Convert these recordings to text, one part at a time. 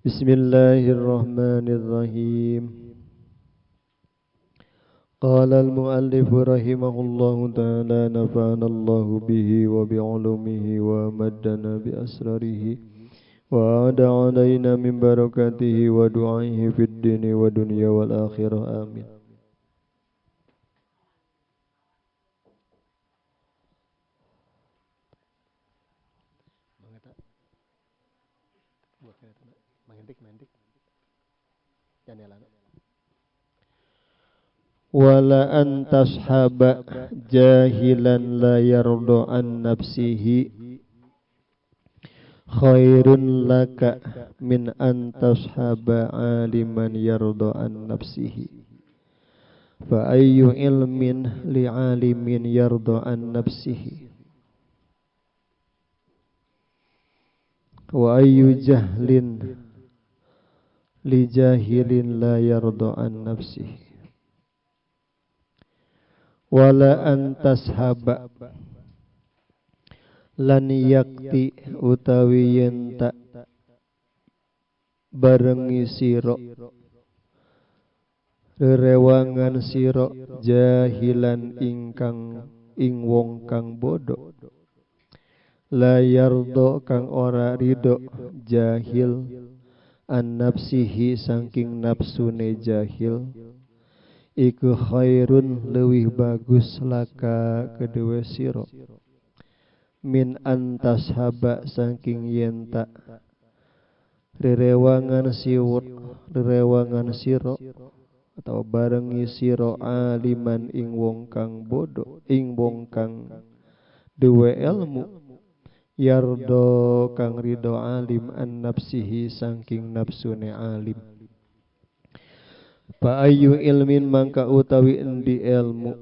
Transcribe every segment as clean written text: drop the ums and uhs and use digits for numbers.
Bismillahirrahmanirrahim. Qala al-muallif rahimahullahu ta'ala nafa'ana Allahu bihi wa bi'ulumihi wa maddana bi asrarihi wa ada alaina min barakatihi wa du'aihi fid dini wa dunya wal akhirah. Amin. Wala an tashaba jahilan la yarda an nafsihi khairun laka min an tashaba aliman yarda an nafsihi. Fa ayyu ilmin li'alimin yarda an nafsihi wa ayyu jahlin li jahilin la yarda an nafsihi. Wala an tashaba lan yakti utawi yen tak barengi sira rerewangan sira jahilan ingkang ing wong kang bodho la yardo kang ora ridho jahil an nafsihi saking nafsune jahil iku khairun leuwih bagus laka kedewe sira min antashaba saking yen tak rerewangan siwut rerewangan sira atau barengi sira aliman ing wong kang bodho ing wong kang duwe ilmu yardo kang ridho alim an nafsihi saking nafsune alim. Fa ayyu ilmin mangka utawi endi ilmu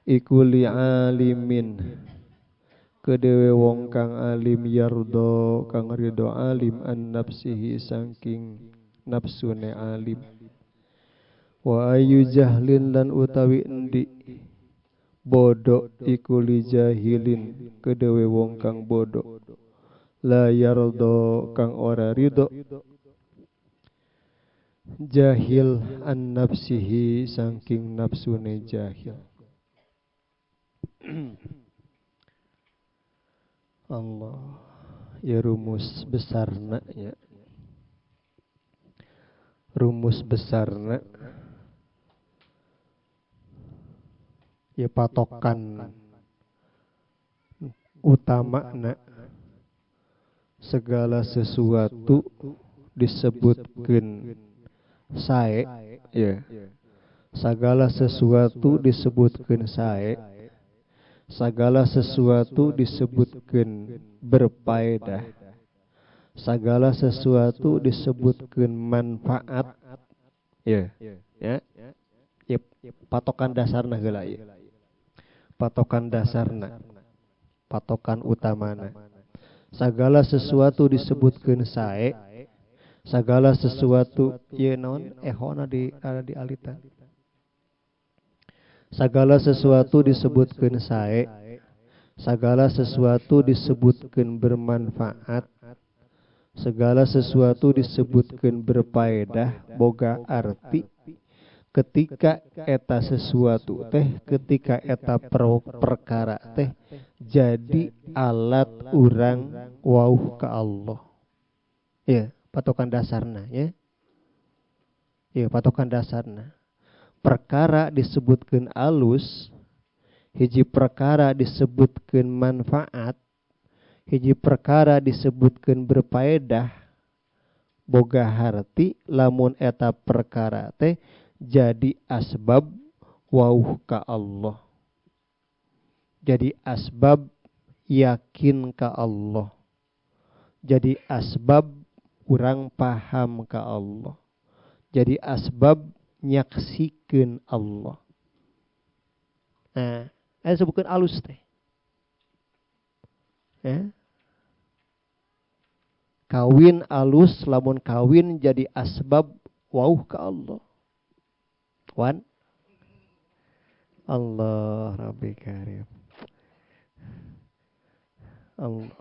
iku li alimin kedewe wong kang alim yardo kang ridho alim an nafsihi saking nafsune alim. Wa ayyu jahlin lan utawi endi bodho iku li jahilin kedewe wong kang bodho la yardo kang ora ridho jahil an nafsihi saking nafsune jahil. Allah, ya rumus besarna ya. Rumus besarna ya patokan utamana segala sesuatu disebutkeun sae ya. Segala sesuatu disebutkeun sae, segala sesuatu disebutkeun berfaedah, segala sesuatu disebutkeun manfaat ya. Ya. Ya, patokan dasarna heula ieu. Patokan dasarna, patokan utamana. Segala sesuatu disebutkeun sae, segala sesuatu ieu naon ehona di ada di alita. Segala sesuatu disebutkeun sae, segala sesuatu disebutkeun bermanfaat, segala sesuatu disebutkeun berfaedah boga arti ketika eta sesuatu teh, ketika eta perkara teh jadi alat urang wauh ka Allah. Ya, patokan dasarna ya. Ya, patokan dasarna. Perkara disebutkeun alus, hiji perkara disebutkeun manfaat, hiji perkara disebutkeun berfaedah boga harti lamun eta perkara teh jadi asbab wauh ka Allah. Jadi asbab yakin ka Allah. Jadi asbab urang paham ka Allah. Jadi asbab nyaksikeun Allah. Nah, eta sebutkeun alus teh. Ya. Kawin alus lamun kawin jadi asbab wauh ka Allah. Wan Allah Rabbi Karim. Allah.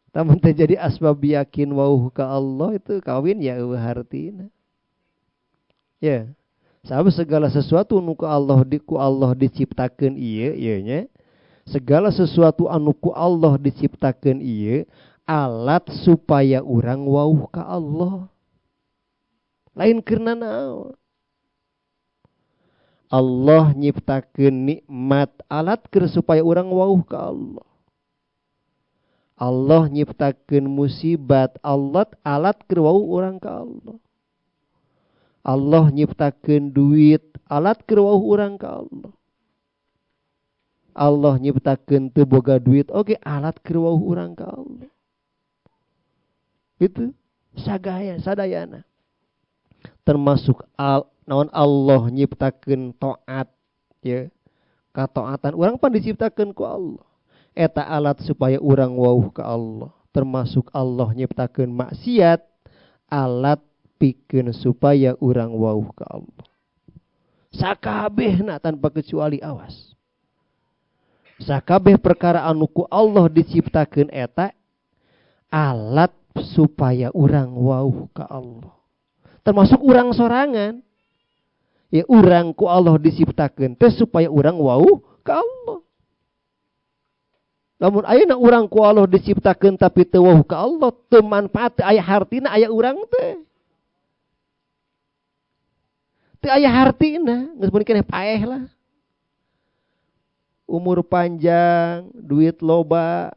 Lamun teu jadi asbab yakin wauh ka Allah itu kawin ya eueuh hartina. Ya. Sabab segala sesuatu nu ku Allah ku Allah diciptakeun ieu ieu nya. Segala sesuatu anu ku Allah diciptakeun ieu alat supaya urang wauh ka Allah. Lain keur naon. Allah nyiptakeun nikmat alat keur supaya urang wauh ka Allah. Allah nyiptakeun musibat Allah alat keur wauh urang ka Allah. Allah nyiptakeun duit alat keur wauh urang ka Allah. Allah nyiptakeun teu boga duit oge alat keur wauh urang ka Allah. Gitu sagaya sadayana. Termasuk naon Allah nyiptakeun taat ya. Kataatan urang pan diciptakeun ku Allah. Eta alat supaya urang wauh ka Allah. Termasuk Allah nyiptakeun maksiat alat pikeun supaya urang wauh ka Allah. Sakabehna tanpa kecuali awas. Sakabeh perkara anu ku Allah diciptakeun eta alat supaya urang wauh ka Allah. Termasuk urang sorangan. Ya urang ku Allah diciptakeun teh supaya urang wauh ka Allah. Lamun ayeuna urang ku Allah diciptakeun tapi teu wauh ka Allah, teu manfaat, teu aya hartina aya urang teh. Teu aya hartina, geus meuni keneh paeh lah. Umur panjang, duit loba,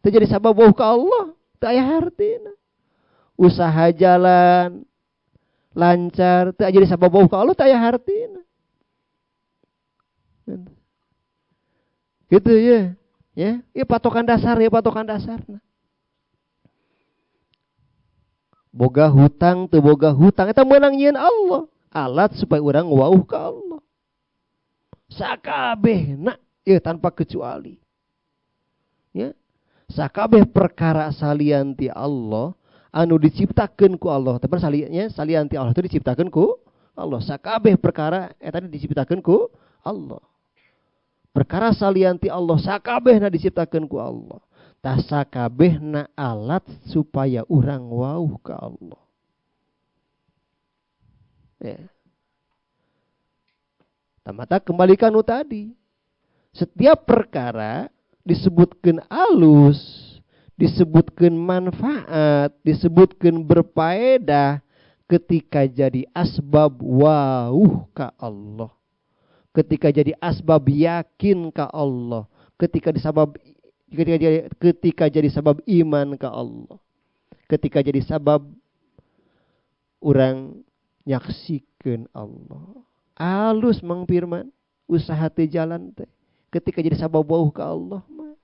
teu jadi sabab wauh ka Allah, teu aya hartina. Usaha jalan lancar, teu jadi sabab wauh ka Allah, teu aya hartina. Gitu ya. Ya, ya patokan dasar, ya patokan dasar. Boga hutang, teu boga hutang eta meunang nyieun Allah. Alat supaya urang wauh ka Allah. Sakabehna ya tanpa kecuali. Ya. Sakabeh perkara salian ti Allah anu diciptakeun ku Allah. Tapi saliannya salian ti Allah itu diciptakeun ku Allah. Sakabeh perkara eta diciptakeun ku Allah. Perkara salian ti Allah sakabehna diciptakeun ku Allah. Tah sakabehna alat supaya urang wauh ka Allah. Ya. Tamata kembalikan nu tadi. Setiap perkara disebutkeun alus, disebutkeun manfaat, disebutkeun berfaedah ketika jadi asbab wauh ka Allah. Ketika jadi asbab yakin ka Allah, ketika jadi sabab iman ka Allah, ketika jadi sabab urang nyaksikeun Allah. Alus Mang Firman, usaha teh jalan teh ketika jadi sabab wauh ka Allah mah.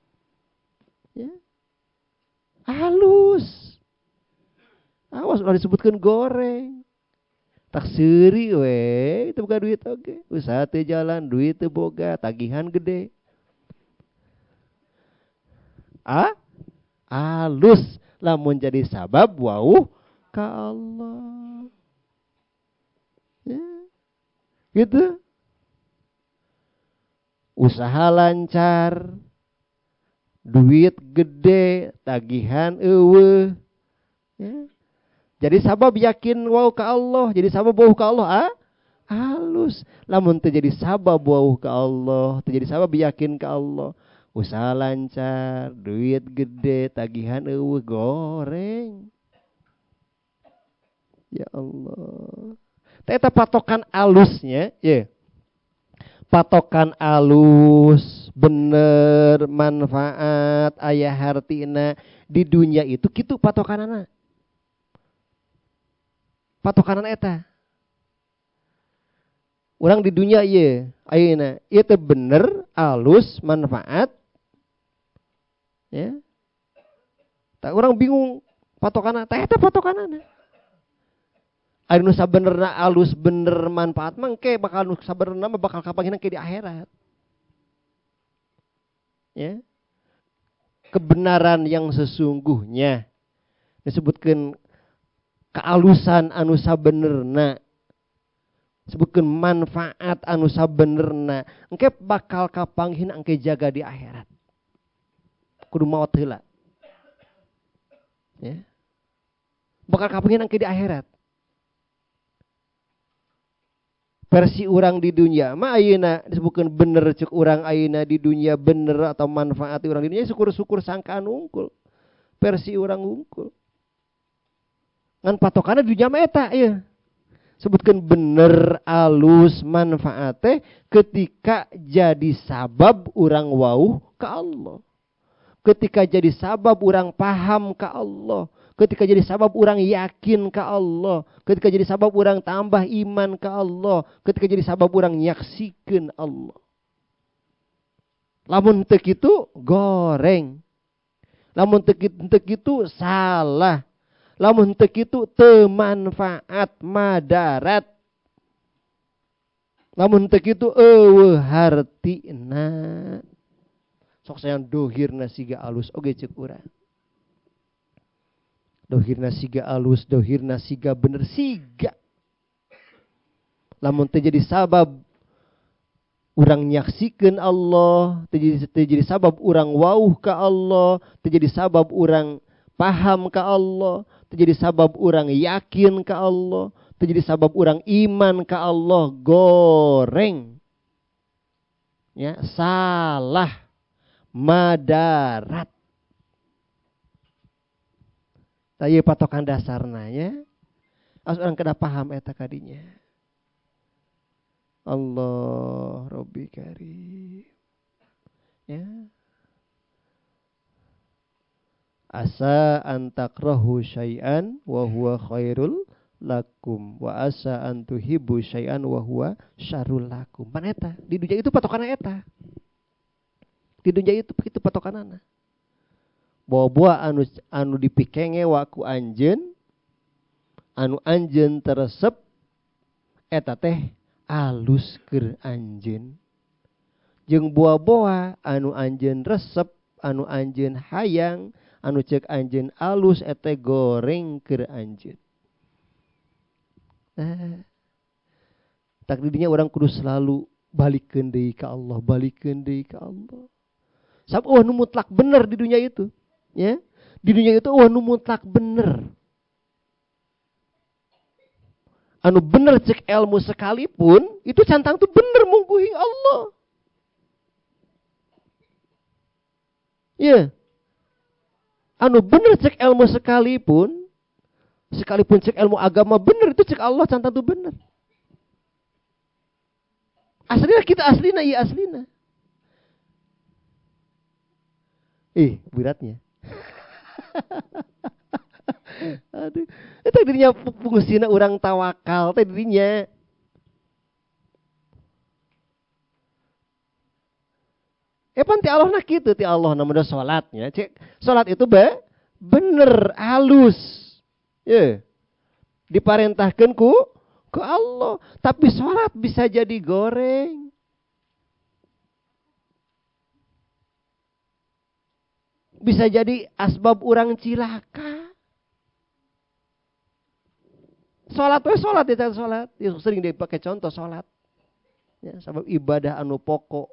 Ya. Alus. Awas ulah disebutkeun goreng. Tak seuri we, itu bukan duit oge. Usaha teh jalan, duit teu boga, tagihan gede. Alus lamun jadi sabab wauh ka Allah. Ya. Gitu. Usaha lancar, duit gede, tagihan eueuh. Ya. Jadi sabab yakin wauh ka Allah, jadi sabab wauh ka Allah, halus. Lamun teu jadi sabab wauh ka Allah, teu jadi sabab yakin ka Allah, usaha lancar, duit gede, tagihan eueuh, goreng. Ya Allah. Eta patokan alusnya, ya. Patokan alus, bener, manfaat, aya hartina di dunia itu kitu patokanana. Patokanan eta. Urang di dunia ieu, ayeuna ieu teh bener, alus, manfaat. Ya. Tak urang bingung patokanana, teh eta patokanana. Ari nu sabenerna alus bener manfaat mah engke bakal nu sabenerna mah bakal kapanggihna ke di akhirat. Ya. Kebenaran yang sesungguhnya disebutkeun kealusan anu sabenerna, sebutkeun manfaat anu sabenerna, engke bakal kapanggihna engke jaga di akhirat. Kudu maot heula. Ya. Bakal kapanggih engke di akhirat. Versi urang di dunia mah ayeuna disebutkeun bener cek urang ayeuna di dunia bener atau manfaat urang di dunia syukur-syukur sangkaan unggul. Versi urang unggul. Ngan patokanna di dunia mah eta ieu. Sebutkeun bener alus manfaate ketika jadi sabab urang wauh ka Allah. Ketika jadi sabab urang paham ka Allah. Ketika jadi sabab urang yakin ka Allah. Ketika jadi sabab urang tambah iman ka Allah. Ketika jadi sabab urang nyaksikeun Allah. Lamun teu kitu goreng. Lamun teu kitu salah. Lamun teu kitu teu manfaat madarat. Lamun teu kitu eueuh hartina. Sok sayang dohirna siga alus oge ceuk urang. Dohirna siga alus, dohirna siga bener siga. Lamun teu jadi sabab urang nyaksikeun Allah, teu jadi sabab urang wauh ka Allah, teu jadi sabab urang paham ka Allah, teu jadi sabab urang yakin ka Allah, teu jadi sabab urang iman ka Allah, goreng. Ya, salah, madarat. Tah ieu patokan dasarna nya. As urang kedah paham eta kadinya. Allah Rabbi Karim. Ya. Asa an takrahu syai'an wa huwa khairul lakum wa asa an tuhibbu syai'an wa huwa syarrul lakum. Pan eta di dunia itu patokanna eta. Di dunia itu kitu patokanana. Boa-boa anu dipikenge waku anjeun, anu anjeun teresep eta teh alus keur anjeun. Jeung boa-boa anu anjeun resep, anu anjeun hayang, anu ceuk anjeun alus eta goreng keur anjeun. Nah, takdirnya orang kudu selalu balikeun deui ka Allah, balikeun deui ka Allah. Sabab eueuh nu mutlak bener di dunia itu. Ya, di dunia itu eueuh nu mutlak bener. Anu bener cek ilmu sekalipun itu cantang tuh bener mungguhing Allah. Ya. Anu bener cek ilmu sekalipun, sekalipun cek ilmu agama bener itu cek Allah cantang tuh bener. Aslina kita aslina iya aslina. Ih, beratnya. Aduh, itu dirinya fungsina urang tawakal teh dirinya. Pan ti Allah na kitu, ti Allah na mun salatnya. Cek salat itu bener halus. Ye. Diparentahkeun ku Allah, tapi salat bisa jadi goreng. Bisa jadi asbab urang cilaka. Salat we salat ya salat. Ya, sering dipakai contoh salat. Ya, sabab ibadah anu pokok,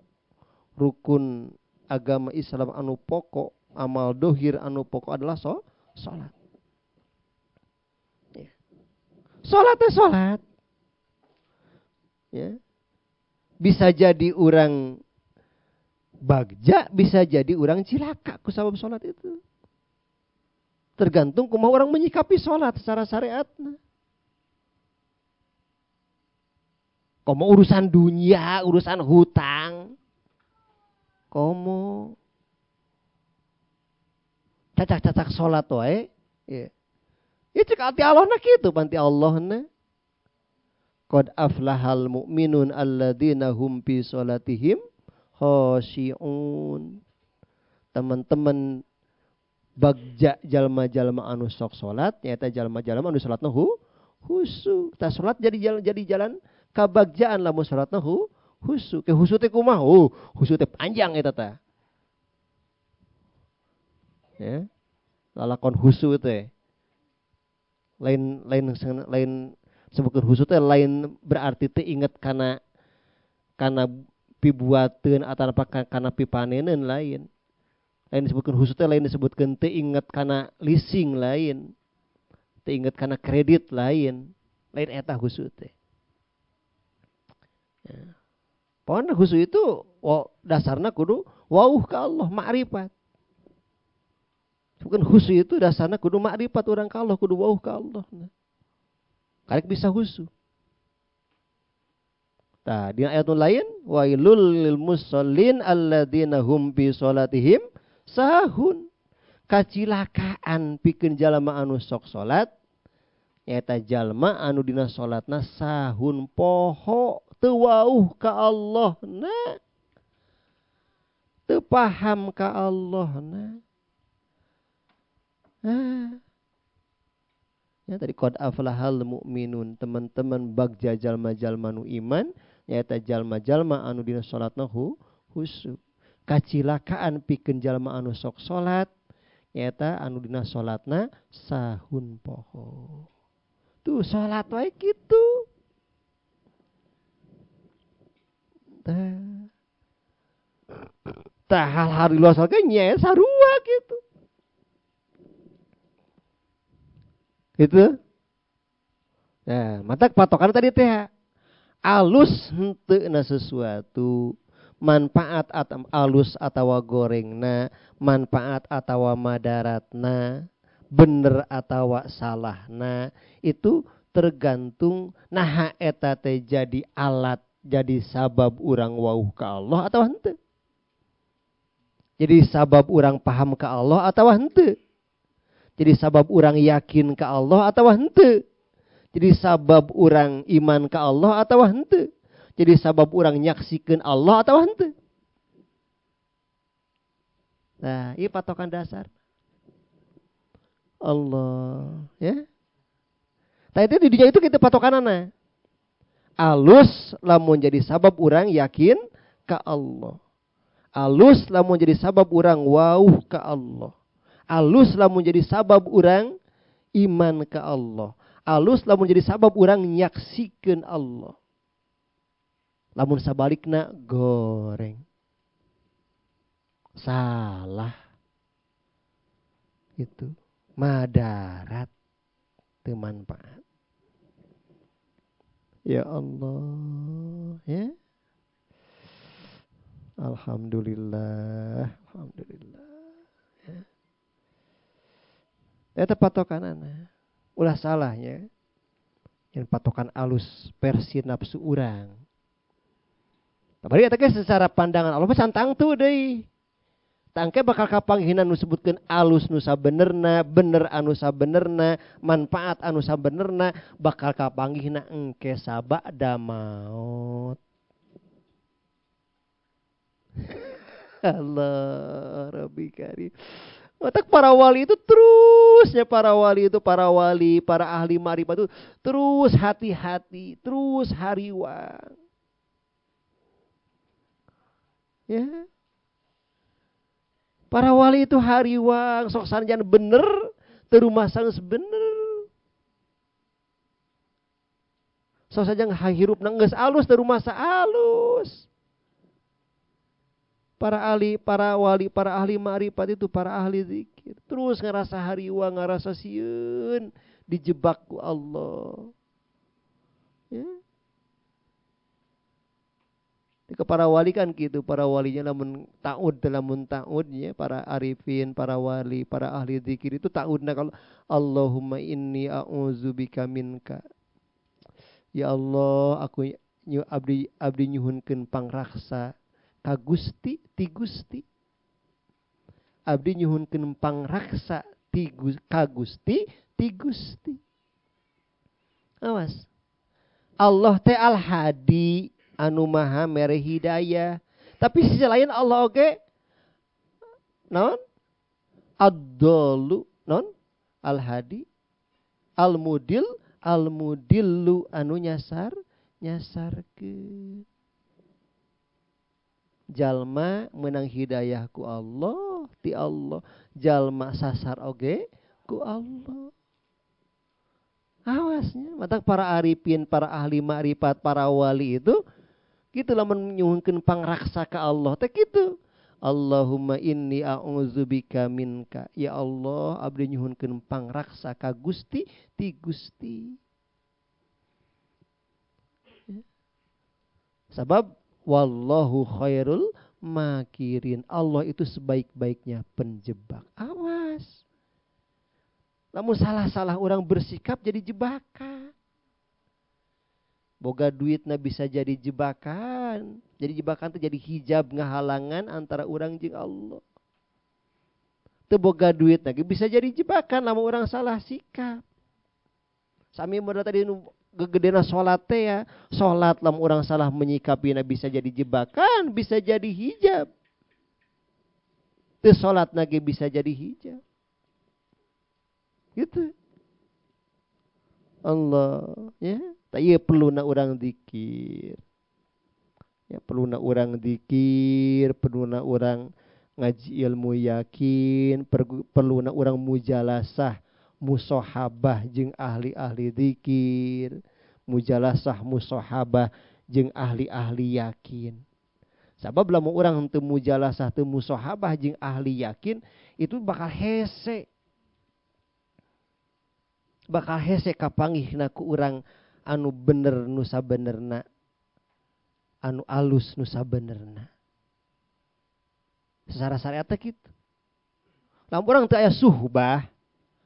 rukun agama Islam anu pokok, amal dohir anu pokok adalah salat. Ya. Salat we salat. Ya. Bisa jadi urang bagja, bisa jadi orang cilaka ku sabab salat itu. Tergantung kumaha orang menyikapi salat secara syariatna. Komo urusan dunia, urusan hutang. Komo cacak-cacak salat wae. Ya. Ya cek ati Allah na kitu, panti Allah na. Qad aflahal mu'minun alladzina hum fi salatihim khashi'un. Teman-teman bagja jalma-jalma anu sok salat nyaeta jalma-jalma anu salatna husu. Tah salat jadi jalan kabagjaan lamun salatna husu. Ke husu teh kumaha? Oh, husu teh panjang eta tah. Ya. Lalakon husu teh. Lain lain lain sebutkeun husu teh lain berarti teh inget kana pibuateun atau apa kana pipaneneun lain. Lain disebutkan khusu teh, lain disebutkan teu inget kana leasing lain. Teu inget kana kredit lain. Lain eta khusu teh. Ya. Pokoknya khusu itu dasarna kudu wauh ka Allah, ma'rifat. Bukan khusu itu dasarna kudu ma'rifat urang ka Allah, kudu wauh ka Allah. Nah. Karek bisa khusu. Nah, di ayat lain, wailul lil musallin alladzina hum fi sholatihim sahun. Kacilakaan pikeun jalma anu sok salat, nyaeta jalma anu dina salatna sahun poho, teu wauh ka Allah na. Teu paham ka Allah na. Ah. Ya tadi qad aflahal mu'minun, teman-teman bagja jalma-jalma nu iman, nyaeta jalma-jalma anu dina salatna khusyuk. Kacilakaan pikeun jalma anu sok salat, nyaeta anu dina salatna sahun poho. Tuh salat wae kitu. Tah hal-hal di luar salat ge nya sarua kitu. Gitu. Nah, matak patokan tadi teh alus henteu na sesuatu, manfaat atau alus atawa gorengna, manfaat atawa madaratna, bener atawa salahna, itu tergantung naha eta teh jadi alat, jadi sabab urang wauh ka Allah atawa henteu. Jadi sabab urang paham ka Allah atawa henteu. Jadi sabab urang yakin ka Allah atawa henteu. Jadi sabab urang iman ka Allah atawa henteu. Jadi sabab urang nyaksikeun Allah atawa henteu. Nah, ieu patokan dasar. Allah, ya. Tah itu di dunia itu kita patokanana. Alus lamun jadi sabab urang yakin ka Allah. Alus lamun jadi sabab urang wauh ka Allah. Alus lamun jadi sabab urang iman ka Allah. Alus lamun jadi sabab urang nyaksikeun Allah. Lamun sabalikna goreng. Salah. Itu madarat teu manfaat. Ya Allah, ya. Alhamdulillah, alhamdulillah. Ya. Eta patokanana. Ulah salahnya. Yang patokan alus versi nafsu urang. Tapi eta ge secara pandangan Allah mah santang tuh deui. Tangke bakal kapanghinan nu sebutkeun alus nu sabenerna, bener anu sabenerna, manfaat anu sabenerna, bakal kapanggihna engke sabada maut. Allah Rabbi Karim. Otak para wali itu terusnya para wali itu, para wali, para ahli ma'rifat itu terus hati-hati, terus hariwang. Ya. Para wali itu hariwang, sok sanajan bener, teu rumasa geus bener. Sok saja hirupna geus alus, teu rumasa alus. Para ahli, para wali, para ahli ma'rifat itu, para ahli zikir, terus ngerasa hariwang, ngerasa sieun, dijebak ku Allah. Ya. Ke para wali kan gitu, para walinya lamun ta'ud, lamun ta'udnya para arifin, para wali, para ahli zikir itu ta'udna kalau Allahumma inni a'udzubika minka. Ya Allah, aku abdi abdi nyuhunkeun pangraksa ka Gusti ti Gusti. Abdi nyuhunkeun pangraksa ti ka Gusti ti Gusti. Awas. Allah teh Al-Hadi, anu maha mere hidayah. Tapi sisi lain Allah oge naon? Ad-dalu, naon? Al-Hadi, Al-Mudil, Al-Mudillu, anu nyasar, nyasarkeun. Jalma menang hidayah ku Allah, ti Allah. Jalma sasar oge ku Allah. Awasnya, mata para arifin, para ahli ma'rifat, para wali itu gitu lah menyuhunkeun pangraksa ka Allah teh kitu. Allahumma inni a'udzubika minka. Ya Allah, abdi nyuhunkeun pangraksa ka Gusti ti Gusti. Sabab wallahu khairul makirin. Allah itu sebaik-baiknya penjebak. Awas. Lamun salah-salah orang bersikap jadi jebakan. Boga duitna bisa jadi jebakan. Jadi jebakan itu jadi hijab ngahalangan antara orang jeung Allah. Teu boga duit lagi bisa jadi jebakan lamun orang salah sikap. Sami modal tadi nu gegedena salat teh ya. Salat lamun orang salah menyikapina bisa jadi jebakan, bisa jadi hijab. Teu salat lagi bisa jadi hijab. Gitu. Allah ya. Ieu perluna urang zikir. Ya, perluna urang zikir, perluna urang ngaji ilmu yakin, perluna urang mujalasah, musohabah jeung ahli-ahli zikir, mujalasah musohabah jeung ahli-ahli yakin. Sabab lamun urang teu mujalasah teu musohabah jeung ahli yakin, itu bakal hese. Bakal hese kapanggihna ku urang anu bener nu sabenerna, anu alus nu sabenerna. Secara syariat teh kitu. Lamun urang teu aya suhbah,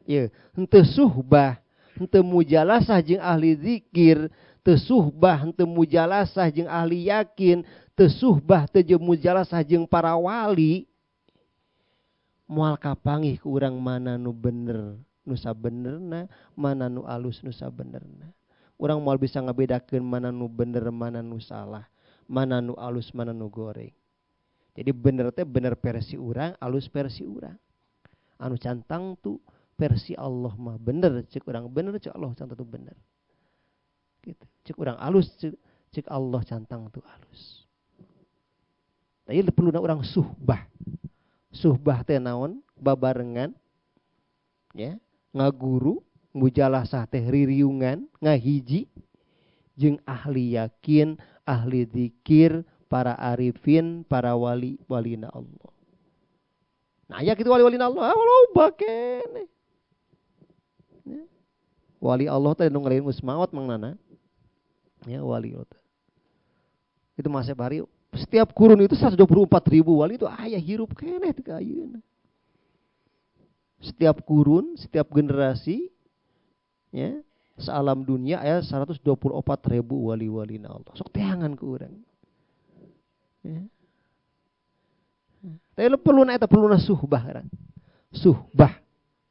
ye, henteu suhbah, henteu mujalasah jeung ahli zikir, teu suhbah henteu mujalasah jeung ahli yakin, teu suhbah teu jeung mujalasah jeung para wali, moal kapanggih ku urang mana nu bener nu sabenerna, mana nu alus nu sabenerna. Urang moal bisa ngabedakeun mana nu bener, mana nu salah, mana nu alus, mana nu goreng. Jadi bener teh bener versi urang, alus versi urang. Anu cantang tu versi Allah mah bener, cek urang bener, cek Allah cantang tu bener. Gitu. Cek urang alus, cek Allah cantang tu alus. Tapi perlu urang suhbah. Suhbah teh naon? Babarengan, ya, ngaguru, mujalasah teh ririungan, ngahiji jeung ahli yakin, ahli zikir, para arifin, para wali, walina Allah. Nah, ya kitu wali-walina Allah, loba keneh. Ya. Wali Allah teh nu ngalain geus maot Mang Nana. Ya, wali Allah. Itu masa bari setiap kurun itu 124.000 wali itu aya hirup keneh teh ka ayeuna. Setiap kurun, setiap generasi, ya, sealam dunia aya 124.000 wali-wali na Allah. Sok teangan ku urang. Ya. Tapi perlu na eta perlu na suhbah urang. Suhbah,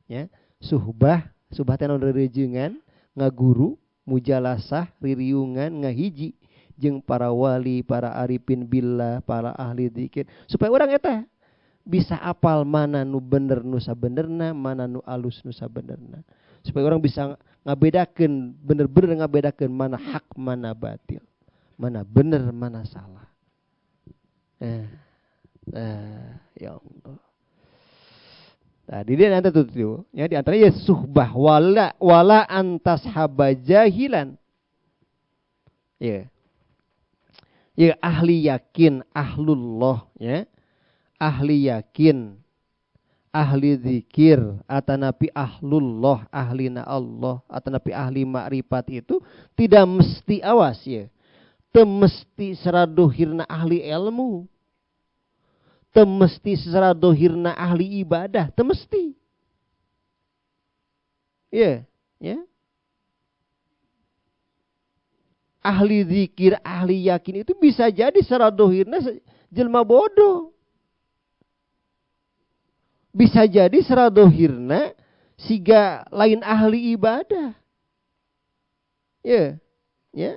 ya. Suhbah, suhbah teh naon rerejengan, ngaguru, mujalasah, ririungan, ngahiji jeung para wali, para arifin billah, para ahli zikir supaya urang eta bisa apal mana nu bener nu sabenerna, mana nu alus nu sabenerna. Supaya orang bisa ngabedakeun, bener-bener ngabedakeun mana hak, mana batil, mana bener, mana salah. Ya Allah. Tadi dia nanti tuh, ya di antaranya ya suhbah wala antas haba jahilan. Ya. Ya ahli yakin, ahlullah, ya. Ahli yakin, ahli zikir, atanapi ahlullah, ahlina Allah, atanapi ahli makrifat itu tidak mesti awas ya. Temesti seradohirna ahli ilmu. Temesti seradohirna ahli ibadah, temesti. Ya, ya. Ahli zikir, ahli yakin itu bisa jadi seradohirna jelma bodoh. Bisa jadi seradohirna siga lain ahli ibadah. Ya, ya.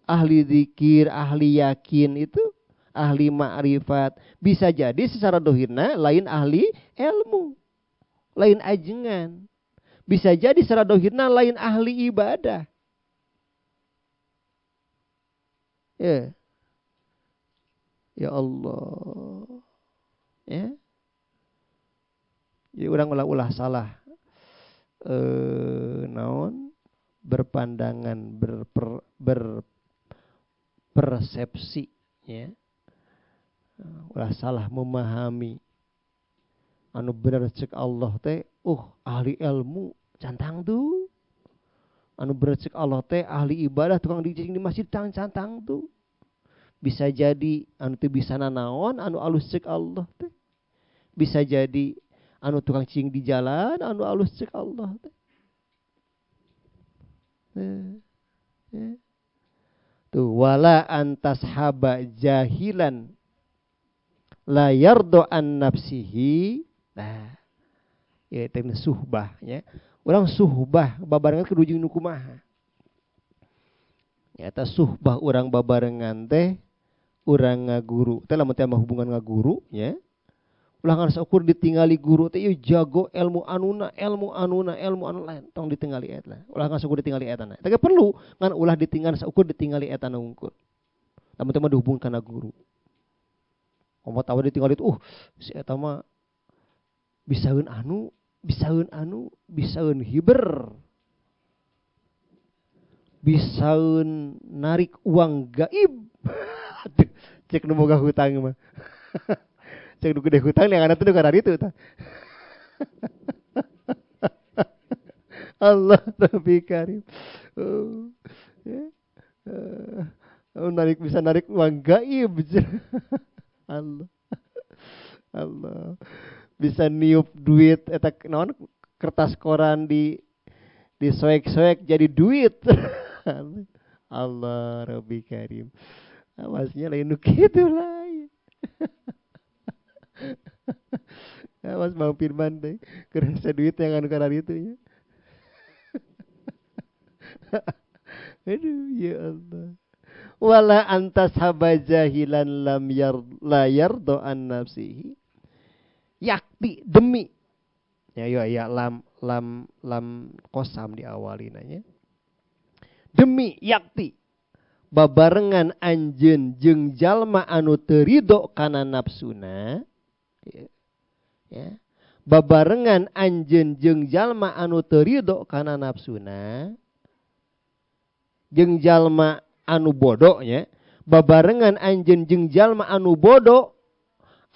Ahli zikir, ahli yakin itu ahli ma'rifat. Bisa jadi secara dohirna lain ahli ilmu, lain ajengan. Bisa jadi secara dohirna lain ahli ibadah. Ya. Ya Allah. Ya. Jadi orang ulah-ulah salah naon berpandangan, berpersepsi, ya. Ulah salah memahami. Anu bener cek Allah teh, ahli ilmu cantang tuh. Anu bener cek Allah teh ahli ibadah tukang dicicing di masjid cantang tuh. Bisa jadi anu teu bisa nanaon anu alus cek Allah teh. Bisa jadi anu tukang cicing di jalan anu alus cek Allah teh. Tuh wala antas haba jahilan la yardo an nafsihi. Nah, ya itu suhbah nya. Urang suhbah babarengan kudu jeung nu kumaha. Nyata suhbah urang babarengan teh urang ngaguru. Teh lamun teh mah hubungan ngaguru nya. Ulah ngan saukur ditingali guru teh ieu jago ilmu anuna, ilmu anuna, ilmu anu lain tong ditingali eta. Ulah ngan saukur ditingali eta na. Teh perlu ngan ulah ditinggal saukur ditingali eta na unggul. Lamun teh mah dihubungkeun kana guru. Komo tawa ditingali si eta mah bisaeun anu, bisaeun anu, bisaeun hiber. Bisaeun narik uang gaib. Cek nu boga hutang mah. Cek nu gede hutang yang ada tuh nu kararitu tah. Allah Rabbi Karim. Ya. Narik bisa narik uang gaib. Allah. Allah. Bisa niup duit eta naon kertas koran di disoek-soek jadi duit. Allah Rabbi Karim. Awasnya lain nu kitu lain. Awas Bang Firman teh kerasa duit yang anu kararitu nya. Aduh ya Allah. Wala antas haba jahilan lam yar la yardo an nafsihi. Yakti demi ya ya ya lam lam lam kosam diawali nanya. Demi yakti babarengan anjeun jeung jalma anu teu rido kana nafsuna ya, ya. Babarengan anjeun jeung jalma anu teu rido kana nafsuna jeung jalma anu bodoh nya, babarengan anjeun jeung jalma anu bodoh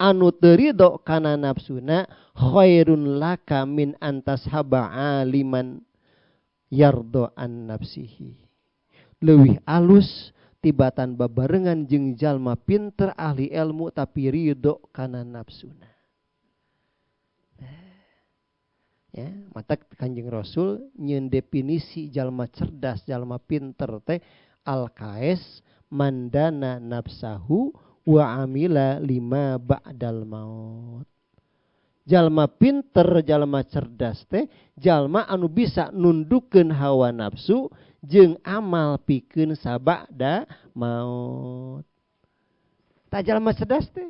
anu teu rido kana nafsuna khairun laka min antashaba aliman yardo an nafsihi. Leuwih alus tibatan babarengan jeung jalma pinter ahli ilmu tapi rido kana nafsuna. Ya, mata Kanjeng Rasul nyeun definisi jalma cerdas, jalma pinter teh al-kaes mandana nafsahu wa amila lima ba'dal maut. Jalma pinter, jalma cerdas teh jalma anu bisa nundukeun hawa nafsu jeung amal pikeun sabada maut. Tah jalma cerdas teh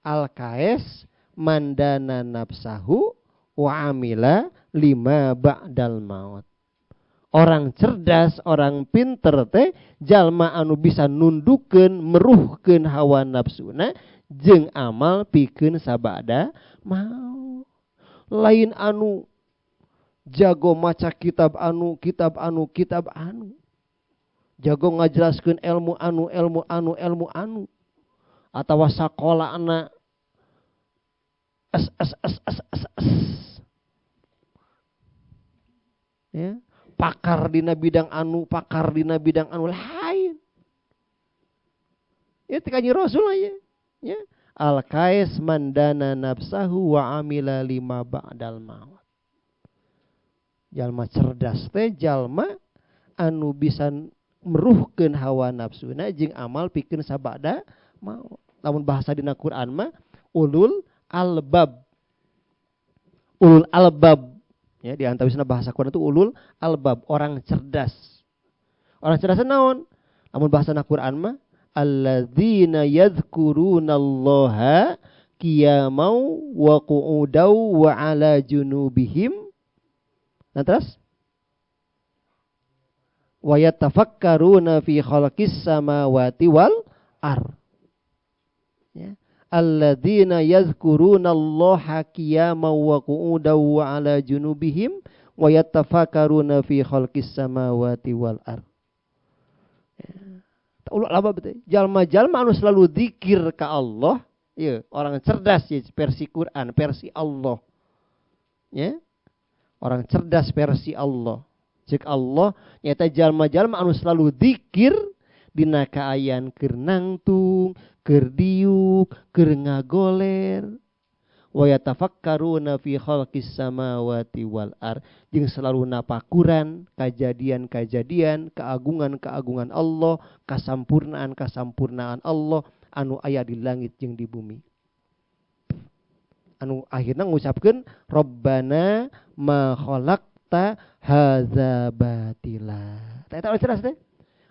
al-kaes mandana nafsahu wa amila lima ba'dal maut. Orang cerdas, orang pinter teh jalma anu bisa nundukeun, meruhkeun hawa nafsuna jeung amal pikeun sabada maut. Lain anu jago maca kitab anu, kitab anu, kitab anu. Jago ngajelaskeun ilmu anu, ilmu anu, ilmu anu. Atawa sakolana s s s s s s. Ya, pakar dina bidang anu, pakar dina bidang anu lain. Ya teh Kanjeng Rasul aja, ya. Al-kais mandana nafsahu wa amila lima ba'dal maut. Jalma cerdas teh jalma anu bisa meruhkeun hawa nafsuna jeung amal pikeun sabada maut. Lamun bahasa dina Quran mah ulul albab. Ulul albab. Ya, di antawisna bahasa Quran itu ulul albab, orang cerdas. Orang cerdas naon? Lamun bahasa Quran mah alladzina yadhkurunallaha qiyaman wa qu'udan wa 'ala junubihim. Nah terus wa yatafakkaruna fi khalqis samawati wal ar. Ya. Alladzina yadhkurunallaha qiyaman wa qu'udan wa 'ala junubihim wa yatafakkaruna fi khalqis samawati wal ar. Ya. Ulul albab teh jalma-jalma anu selalu zikir ka Allah, ya, orang cerdas ya, versi Quran, versi Allah. Ya. Orang cerdas versi Allah. Cek Allah nyata jalma-jalma anu selalu zikir dina kaayaan keur nangtung, keur diuk, keur ngagoler. Wa yatafakkaruna fi khalqis samawati wal ar, jeung selalu napakuran kajadian-kajadian, keagungan-keagungan Allah, kasampurnaan-kasampurnaan Allah anu aya di langit jeung di bumi. Anu akhirna ngucapkeun Rabbana ma khalaqta hadza batila. Tah eta cerdas teh.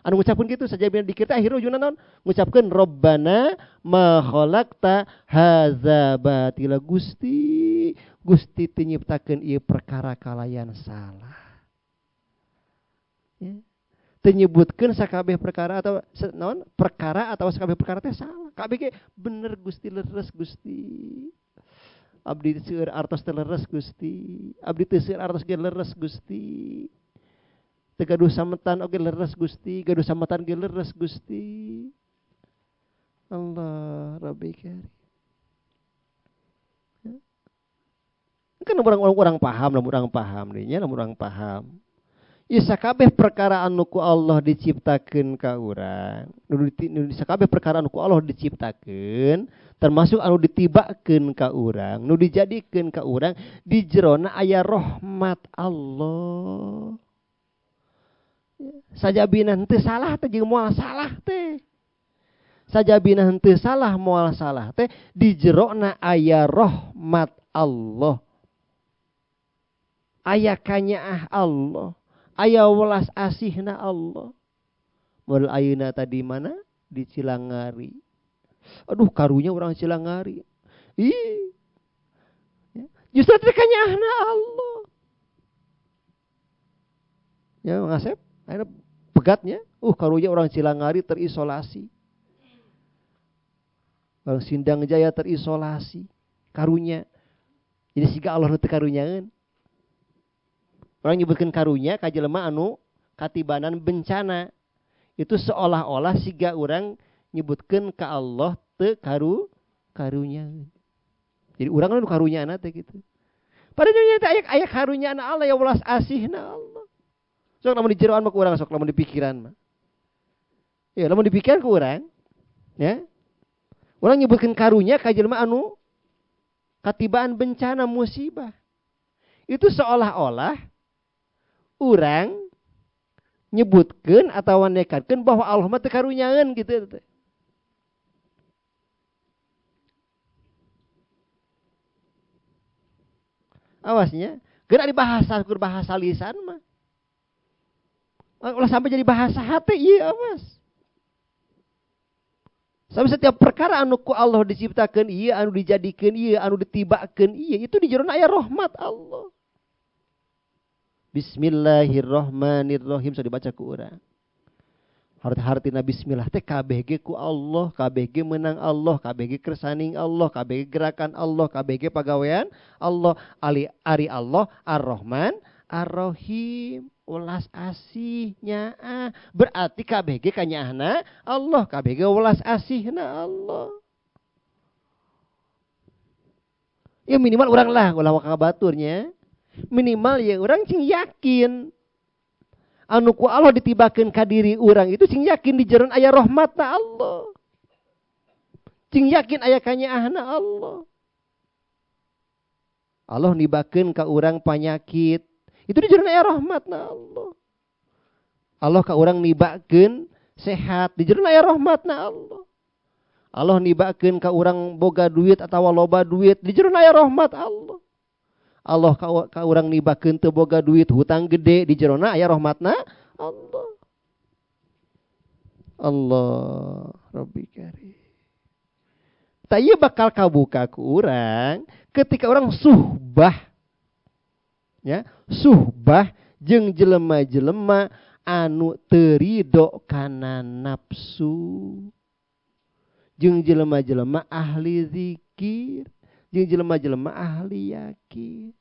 Anu ngucapkeun kitu sajabina dikir teh akhirna ujungna naon? Ngucapkeun Rabbana ma khalaqta hadza batila. Gusti, Gusti teu nyiptakeun ieu perkara kalayan salah. Ya. Teu nyebutkeun sakabeh perkara atau naon? Perkara atau sakabeh perkara teh salah. Kabeh ge bener Gusti, leres Gusti. Abdi seueur artos teh leres Gusti. Abdi teu seueur artos ge leres Gusti. Teu gaduh sametan oge leres Gusti, gaduh sametan ge leres Gusti. Allah Rabbi karim. Ya. Kan orang paham, lamun urang paham deui nya, lamun urang paham. Ieu sakabeh perkara anu ku Allah diciptakeun ka urang, nu sakabeh perkara anu ku Allah diciptakeun, termasuk anu ditibakeun ka urang, nu dijadikeun ka urang, di jerona aya rahmat Allah. Sajabina henteu salah teh jeung moal salah teh. Sajabina henteu salah moal salah teh di jerona aya rahmat Allah. Aya kanyaah Allah, aya welas asihna Allah. Model ayeuna tadi mana? Di Cilangari. Aduh karunya urang Cilangari. Ih. Justru teh kanyaahna Allah. Ya ngasep. Akhirnya pegatnya, karunya orang Cilangari terisolasi. Orang Sindang Jaya terisolasi, karunya. Jadi siga Allah nu teu karunyaeun. Orang nyebutkeun karunya ka jelema anu katibanan bencana. Itu seolah-olah siga urang nyebutkeun ka Allah teu karunya. Jadi urang nu karunyana teh kitu. Padahal nya teh aya karunyana Allah, ya welas asihna Allah. Sok lamun di jeroan mah ku urang, sok lamun di pikiran mah. Ya lamun di pikiran ku urang, ya. Urang nyebutkeun karunya ka jelema anu katibaan bencana musibah. Itu seolah-olah urang nyebutkeun atawa nekatkeun bahwa Allah mah teu karunyaeun gitu teh. Awasnya, geura di bahasa kur bahasa lisan mah. Ulah sampai jadi bahasa hati, iya awas. Sampai setiap perkara anu ku Allah diciptakan, iya anu dijadikan, iya anu ditibakeun, iya itu di jerona aya rahmat Allah. Bismillahirrahmanirrahim so dibaca ku urang. Hartina bismillah teh kabeh ge ku Allah, kabeh ge menang Allah, kabeh ge kersaning Allah, kabeh ge gerakan Allah, kabeh ge pagawean Allah, ali ari Allah Ar-Rahman Ar-Rahim. Welas asih nyaah, berarti KBG kanyaahna Allah, KBG welas asihna Allah. Ya minimal urang lah ulah waka baturnya. Minimal ya urang cing yakin anu ku Allah ditibakeun ka diri urang itu cing yakin di jeron aya rahmatna Allah. Cing yakin aya kanyaahna Allah. Allah nibakeun ka urang panyakit. Itu di jerona aya rahmatna Allah. Allah ka urang nibakeun sehat, di jerona aya rahmatna Allah. Allah nibakeun ka urang boga duit atawa loba duit, di jerona aya rahmat Allah. Allah ka urang nibakeun teu boga duit, hutang gede, di jerona aya rahmatna Allah. Allah Rabbi karim. Tah ieu bakal kabuka ku urang ketika urang suhbah. Ya, suhbah jeung jelema-jelema anu teu rido kana nafsu, jeung jelema-jelema ahli zikir, jeung jelema-jelema ahli yakin.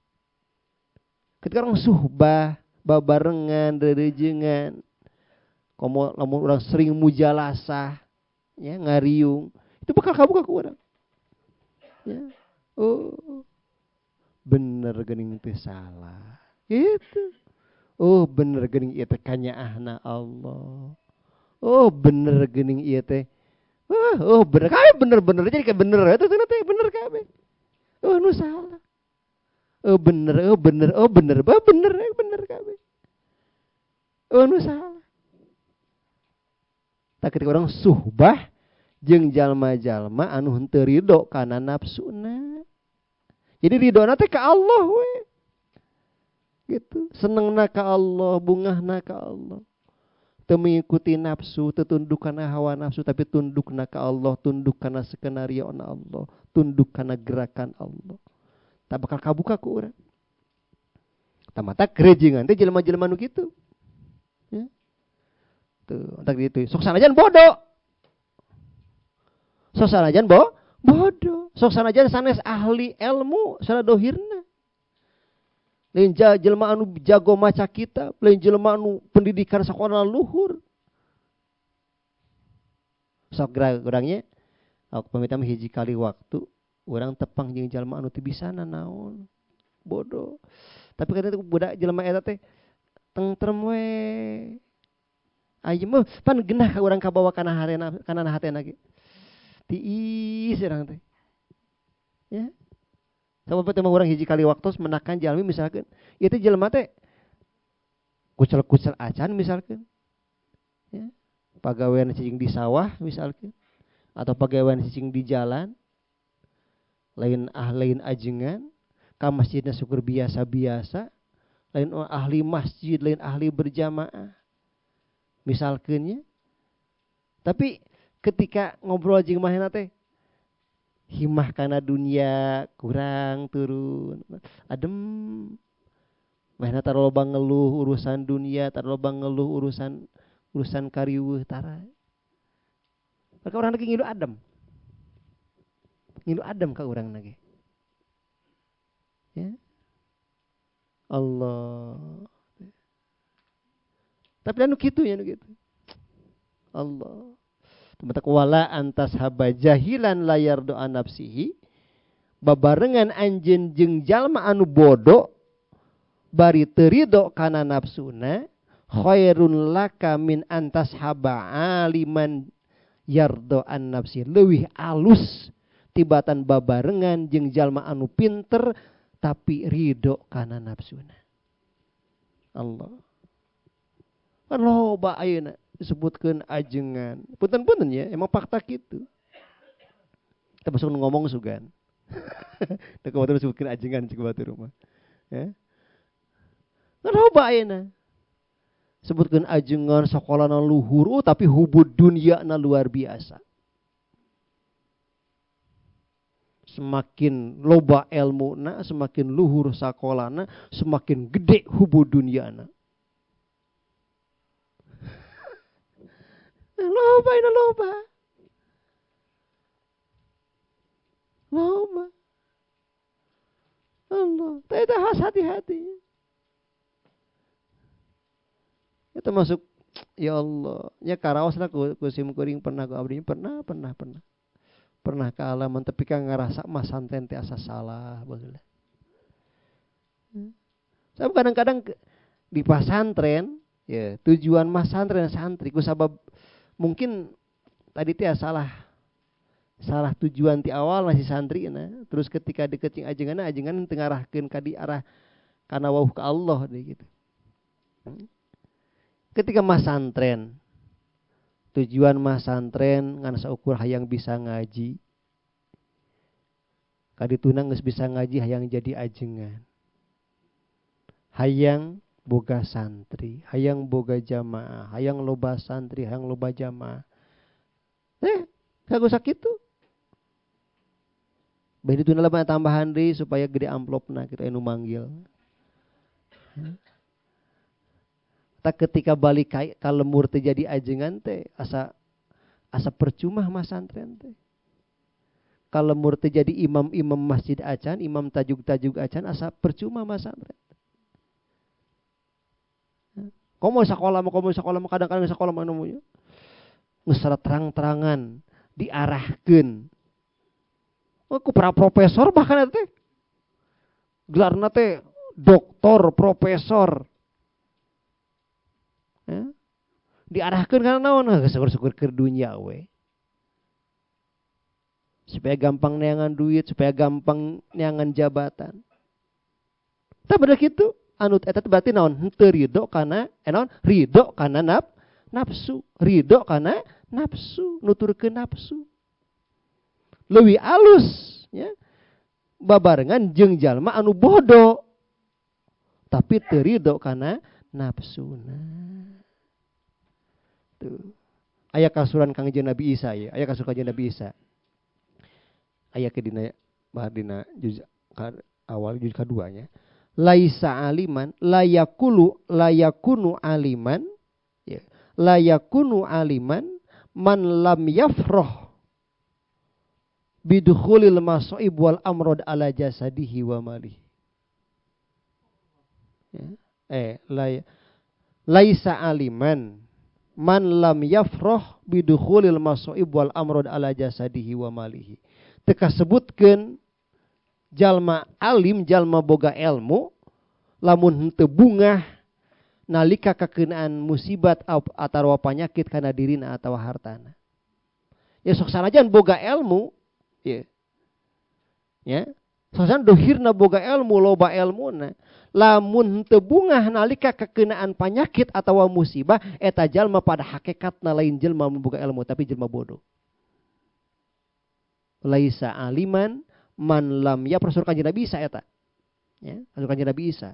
Ketika orang suhbah babarengan rerejengan, Komo lamun urang sering mujalasah ya ngariung, itu bakal kabuka ku urang. Ya. Oh. Bener geuning teu salah. Gitu. Oh bener geuning ieu teh kanyaahna Allah. Oh bener geuning ieu teh. Oh bener kabeh bener-bener jadi kayak bener eta teh bener kabeh. Oh nu salah. Oh bener, oh bener, oh bener, oh bener, bener kabeh. Oh nu salah. Tak ketika orang suhbah jeung jalma-jalma anu henteu ridho kana nafsuna. Jadi ridhona teh ka Allah we. Gitu, senengna ka Allah, bungahna ka Allah. Teu mengikuti nafsu, teu tunduk kana hawa nafsu, tapi tundukna ka Allah, tunduk kana skenario na Allah, tunduk kana gerakan Allah. Tak bakal kabuka ku urang. Tamata kerejingan teh jelema-jelema nu kitu. Ya. Tuh, entak ditu. Sok sanajan bodoh. Sok sanajan bodoh. Sok sanajan sanes ahli ilmu sana dohirna. Lain jelema anu jago maca kitab, lain jelema anu pendidikan sakola luhur. Sok urangnya aku pamit hiji kali waktu urang tepang jeung jelema anu teu bisa naon. Bodoh. Tapi kata budak jelema eta teh tentrem we. Ayeuna mah pan genah ka urang kabawa kana harena kana hatena ge. Tiis urang teh. Ya. Sabab teh mah urang hiji kali waktu menakan jalmi misalkan, ieu teh jelema teh kucel-kucel acan misalkan. Ya. Pagawean cicing di sawah misalkan atau pagawean cicing di jalan. Lain lain ajengan, ka masjidna syukur biasa-biasa, lain ahli masjid, lain ahli berjamaah. Misalkan ya. Tapi ketika ngobrol jeung manehna teh himah kana dunia kurang turun. Adem. Manehna tara loba ngeluh urusan dunia, tara loba ngeluh urusan urusan kariweuh tara. Maka urang lagi ngilu adem. Ngilu adem ka urang lagi. Ya. Allah. Tapi anu kitu ya anu kitu. Allah. Tumatak wala antas haba jahilan layar doa nafsihi babarengan anjeun jeung jalma anu bodoh bari teu ridho kana nafsuna khairun laka min antas haba aliman yardo an nafsi, leuwih alus tibatan babarengan jeung jalma anu pinter tapi ridho kana nafsuna. Allah. Kan loba ayeuna disebutkeun ajengan. Punten-punten ya, emang fakta kitu. Kita masuk ngomong sugan. Da kumaha disebutkeun ajengan cik batur mah. Ya. Kan loba ayeuna. Sebutkeun ajengan sakolana luhur, oh, tapi hubud dunyana luar biasa. Semakin loba ilmuna, semakin luhur sakolana, semakin gede hubud dunyana. Loba ini loba. Loba. Allah. Tapi itu harus hati-hati. Itu masuk ya Allah. Ya karaos lah ku sim kuring pernah ku abdi pernah. Pernah kaalaman tapi kan ngerasa masanten teh asa salah baheula. Saya kadang-kadang di pasantren ya tujuan masantren santri ku sabab mungkin tadi teh salah tujuan ti awal masih santri na. Terus ketika deket jeung ajenganna ajengan teu ngarahkeun ka di arah kana wauh ka Allah deh gitu. Ketika masantren tujuan masantren ngan saukur hayang bisa ngaji. Kadituna geus bisa ngaji hayang jadi ajengan. Hayang boga santri, hayang boga jamaah, hayang loba santri, hayang loba jamaah. Kagak usah kitu. Bae dituna lah tambahan deui supaya gede amplopna kitu anu manggil. Tak ketika balik ka lemur teh jadi ajengan teh asa percuma masantren teh. Ka lemur teh jadi imam-imam masjid acan, imam tajug-tajug acan asa percuma masantren. Komo sakola mah kadang-kadang sakola mah nu geus terang-terangan diarahkeun. Oh, ku para profesor bahkan eta teh. Gelarna teh doktor, profesor. Ya. Diarahkeun kana naon? Syukur-syukur keur dunya we. Supaya gampang neangan duit, supaya gampang neangan jabatan. Tah bener kitu, anu eta teh berarti naon? Henteu ridho kana naon? Ridho kana nafsu, ridho kana nafsu, nuturkeun nafsu. Leuwih alus ya. Babarengan jeung jalma anu bodoh tapi teu ridho kana nafsuna. Tuh. Aya kasuran Kangjeng Nabi Isa ya, aya kasuran Kangjeng Nabi Isa. Aya ke dina dina juz awal juz kaduanya. Laisa aliman layakulu layakunu aliman ya, layakunu aliman man lam yafroh bidukhulil masaib wal amrod ala jasadihi wa malihi. Ya. Laisa aliman man lam yafroh bidukhulil masaib wal amrod ala jasadihi wa malihi. Teka sebutkeun jalma alim, jalma boga ilmu, lamun henteu bungah nalika kakeunaan musibat atawa panyakit kana dirina atawa hartana. Ya sok sanajan boga ilmu, ya. Ya, sok sanajan dohirna boga ilmu, loba ilmuna, lamun henteu bungah nalika kakeunaan panyakit atawa musibah, eta jalma pada hakikatna lain jelma boga ilmu tapi jelma bodoh. Laisa aliman man lam ya rasul Kanjeng Nabi Isa eta. Ya, rasul Kanjeng Nabi Isa.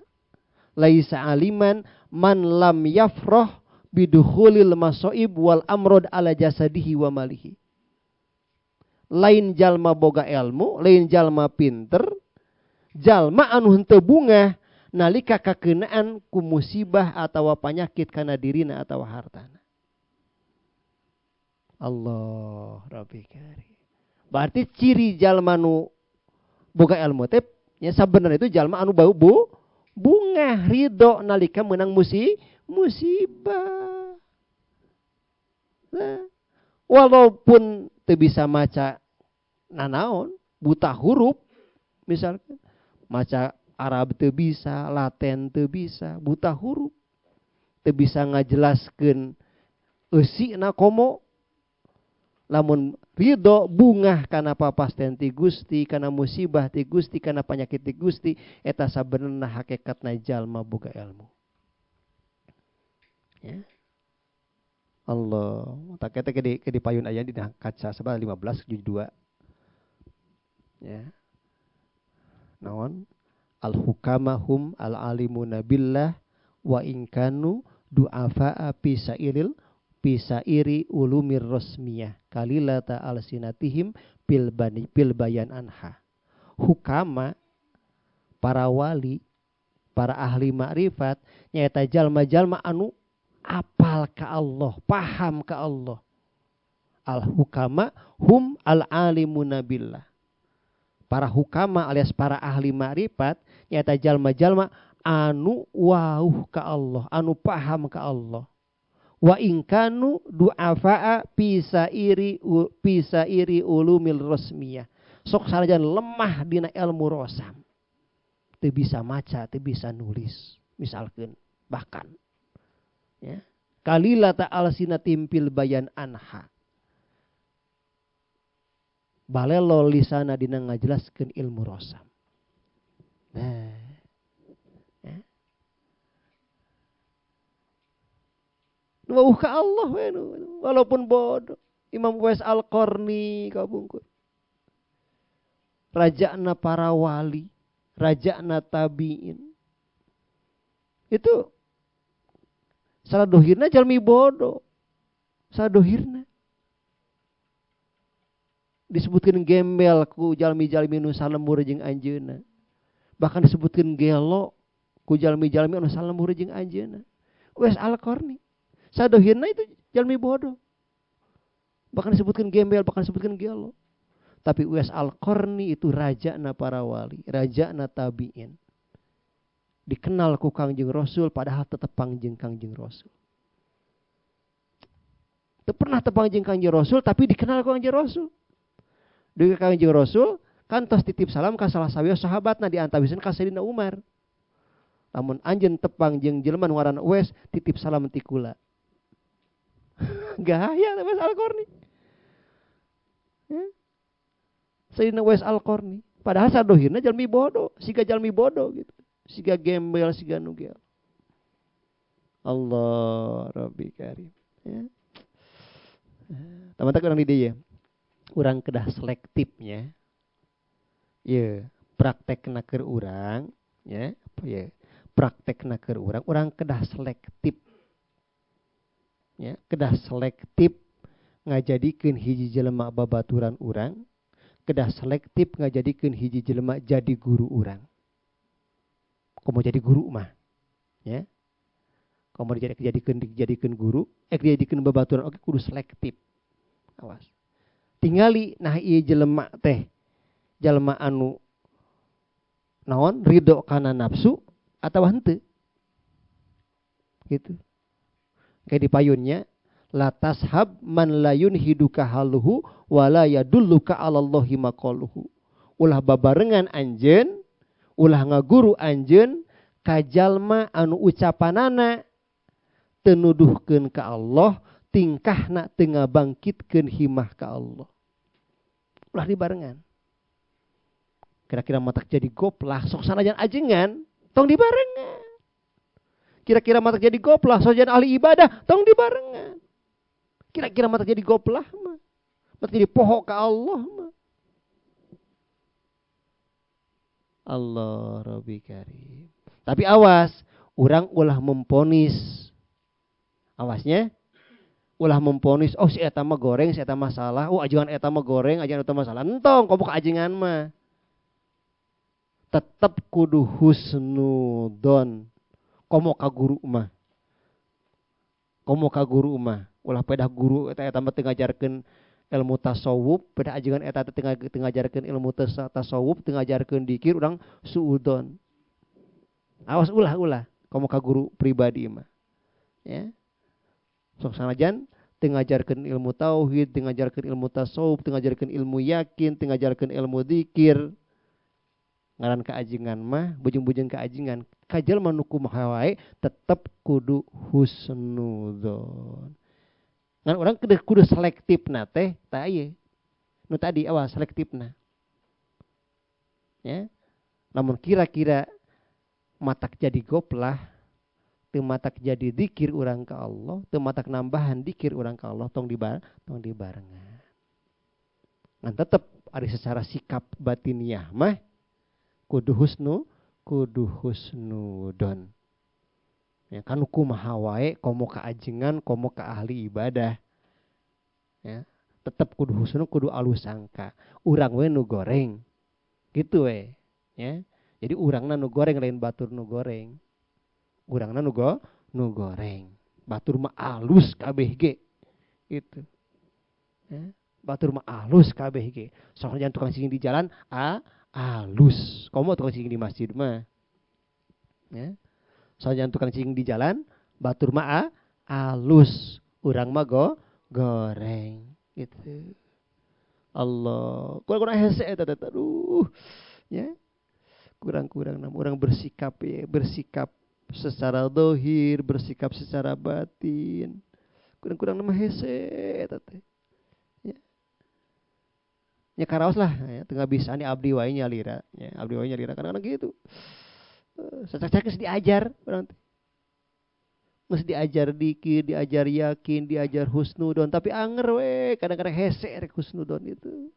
Laisa aliman man lam yafroh bidukhulil masaib wal amrod ala jasadihi wa malihi. Lain jalma boga ilmu, lain jalma pinter, jalma anu henteu bungah nalika kakeunaan ku musibah atawa panyakit kana dirina atawa hartana. Allah Rabbi karim. Berarti ciri jalma nu boga ilmu teh nya sabenerna itu jalma anu bau bungah ridho nalika menang musibah. Nah, walaupun teu bisa maca nanaon, buta huruf misalkan, maca Arab teu bisa, Latin teu bisa, buta huruf, teu bisa ngajelaskeun eusina komo. Lamun ridho bungah kana papasten ti Gusti, kana musibah ti Gusti, kana panyakit ti Gusti, eta sabenerna hakikatna jalma boga ilmu. Ya. Allah, tak eta ke di payun aya dina kaca sabaraha 15 juz 2. Ya. Naon? Al hukama hum al alimuna billah wa in kanu du'afa fi sairil pisairi ulumir rosmiyah kalilata alsinatihim pil bayan anha. Hukama para wali, para ahli makrifat nyaeta jalma-jalma anu apal ka Allah, paham ka Allah. Al hukama hum al alimuna billah. Para hukama alias para ahli makrifat nyaeta jalma-jalma anu wauh ka Allah, anu paham ka Allah. Wa ingkanu du'afa'a pisairi ulumil resmiyah. Sok sanajan lemah dina ilmu rosam. Teu bisa maca, teu bisa nulis, misalkeun bahkan. Ya. Kalila ta'alsina timpil bayan anha. Balelo lisana dina ngajelaskeun ilmu rosam. Nah. Wauh ka Allah walaupun bodoh. Imam Uwais Al-Qarni kabungkur. Rajana para wali, rajana tabiin. Itu sadohirna jalmi bodoh. Sadohirna. Disebutkeun gembel ku jalmi-jalmi nu salemur jeung anjeunna. Bahkan disebutkeun gelo ku jalmi-jalmi anu salemur jeung anjeunna. Uwais Al-Qarni. Sadohirna itu jalmi bodoh. Bahkan disebutkan gembel, bahkan disebutkan gelo. Tapi Uwais Al-Qarni itu rajana para wali, rajana tabiin. Dikenal ku Kangjeng Rasul padahal tetepang jeung Kangjeng Rasul. Teu pernah tepang jeung Kangjeng Rasul tapi dikenal ku Kangjeng Rasul. Dugi ka Kangjeng Rasul kan tos titip salam ka salah sawios sahabatna diantawisna ka Sayyidina Umar. Lamun anjeun tepang jeung jelema nu ngaranna Uwais titip salam ti kula. Gaya Uwais Al-Qarni. Ya. Sayyidina Uwais Al-Qarni padahal sadohirna jalmi bodoh, siga jalmi bodoh gitu. Siga gembel, siga nugel. Allah Rabbi Karim. Ya. Teman-teman orang di dieu. Urang kedah selektifnya. Ya, praktekna keur urang, ya, apa ya? Praktekna keur urang, urang kedah selektif. Ya, kedah selektif ngajadikeun hiji jelema babaturan urang, kedah selektif ngajadikeun hiji jelema jadi guru urang. Komo jadi guru mah, ya. Komo dijadikeun guru, dijadikeun babaturan oke kudu selektif. Awas. Tingali nah ieu jelema teh jelema anu naon ridho kana nafsu atawa henteu. Gitu. Kayak di payunnya la tashab man la yunhiduka haluhu wala yadulluka 'alallahi maqaluhu. Ulah babarengan anjeun, ulah ngaguru anjeun ka jalma anu ucapanana teu nuduhkeun ka Allah, tingkahna teu ngabangkitkeun himah ka Allah. Ulah dibarengan. Kira-kira matak jadi goplah sok sanajan ajengan tong dibarengan. Kira-kira matak jadi goplah sok jadi ahli ibadah tong dibarengan. Kira-kira matak jadi goplah mah, matak jadi poho ka Allah mah. Allah Rabbi Karim. Tapi awas, urang ulah memponis. Awasnya, ulah memponis, oh si eta mah goreng, si eta mah salah, oh ajengan eta mah goreng, ajengan eta mah salah. Entong, komo ka ajengan mah. Tetep kudu husnudon. Komo ka guru mah. Komo ka guru mah. Ulah pedah guru eta eta mah teu ngajarkeun ilmu tasawuf, pedah ajengan eta teh teu ngajarkeun ilmu tasawuf, teu ngajarkeun dikir, urang suudon. Awas ulah-ulah komo ka guru pribadi mah. Ya. Sok sanajan teu ngajarkeun ilmu tauhid, teu ngajarkeun ilmu tasawuf, teu ngajarkeun ilmu yakin, teu ngajarkeun ilmu dikir. Ngaran keajengan mah, bujung-bujung keajengan, kajal mah nu kumaha wae tetep kudu husnudon. Ngan urang kudu selektifna teh, tah ieu. Nu tadi awas selektifna. Ya. Namun kira-kira matak jadi goplah, teu matak jadi dikir urang ka Allah, teu matak nambahan dikir urang ka Allah, tong dibarengan. Ngan tetep ari secara sikap batiniah mah kudu husnudon. Ya kan kumaha wae komo ka ajengan, komo ka ahli ibadah. Ya, tetep kudu husnu, kudu alus sangka. Urang we nu goreng. Gitu we, ya. Jadi urangna nu goreng lain batur nu goreng. Urangna nu goreng. Batur mah alus kabeh ge. Gitu. Ya, batur mah alus kabeh ge. Sok jangan tukang cicing di jalan, alus. Komo tukang cicing di masjid mah. Ya. Soalnya tukang cicing di jalan, batur mah alus, urang mah goreng gitu. Allah, kurang-kurang hese eta teh, aduh. Ya. Kurang-kurang urang bersikap ya, bersikap secara dohir, bersikap secara batin. Kurang-kurang nama hese eta teh. Ya. Nya karaos lah ya, teu bisa nih abdi wae nyalira, ya, abdi wae nyalira kadang-kadang gitu. Sacak-cak geus diajar urang teh. Geus diajar dikir, diajar yakin, diajar husnudon, tapi anger we kadang-kadang hese rek husnudon itu.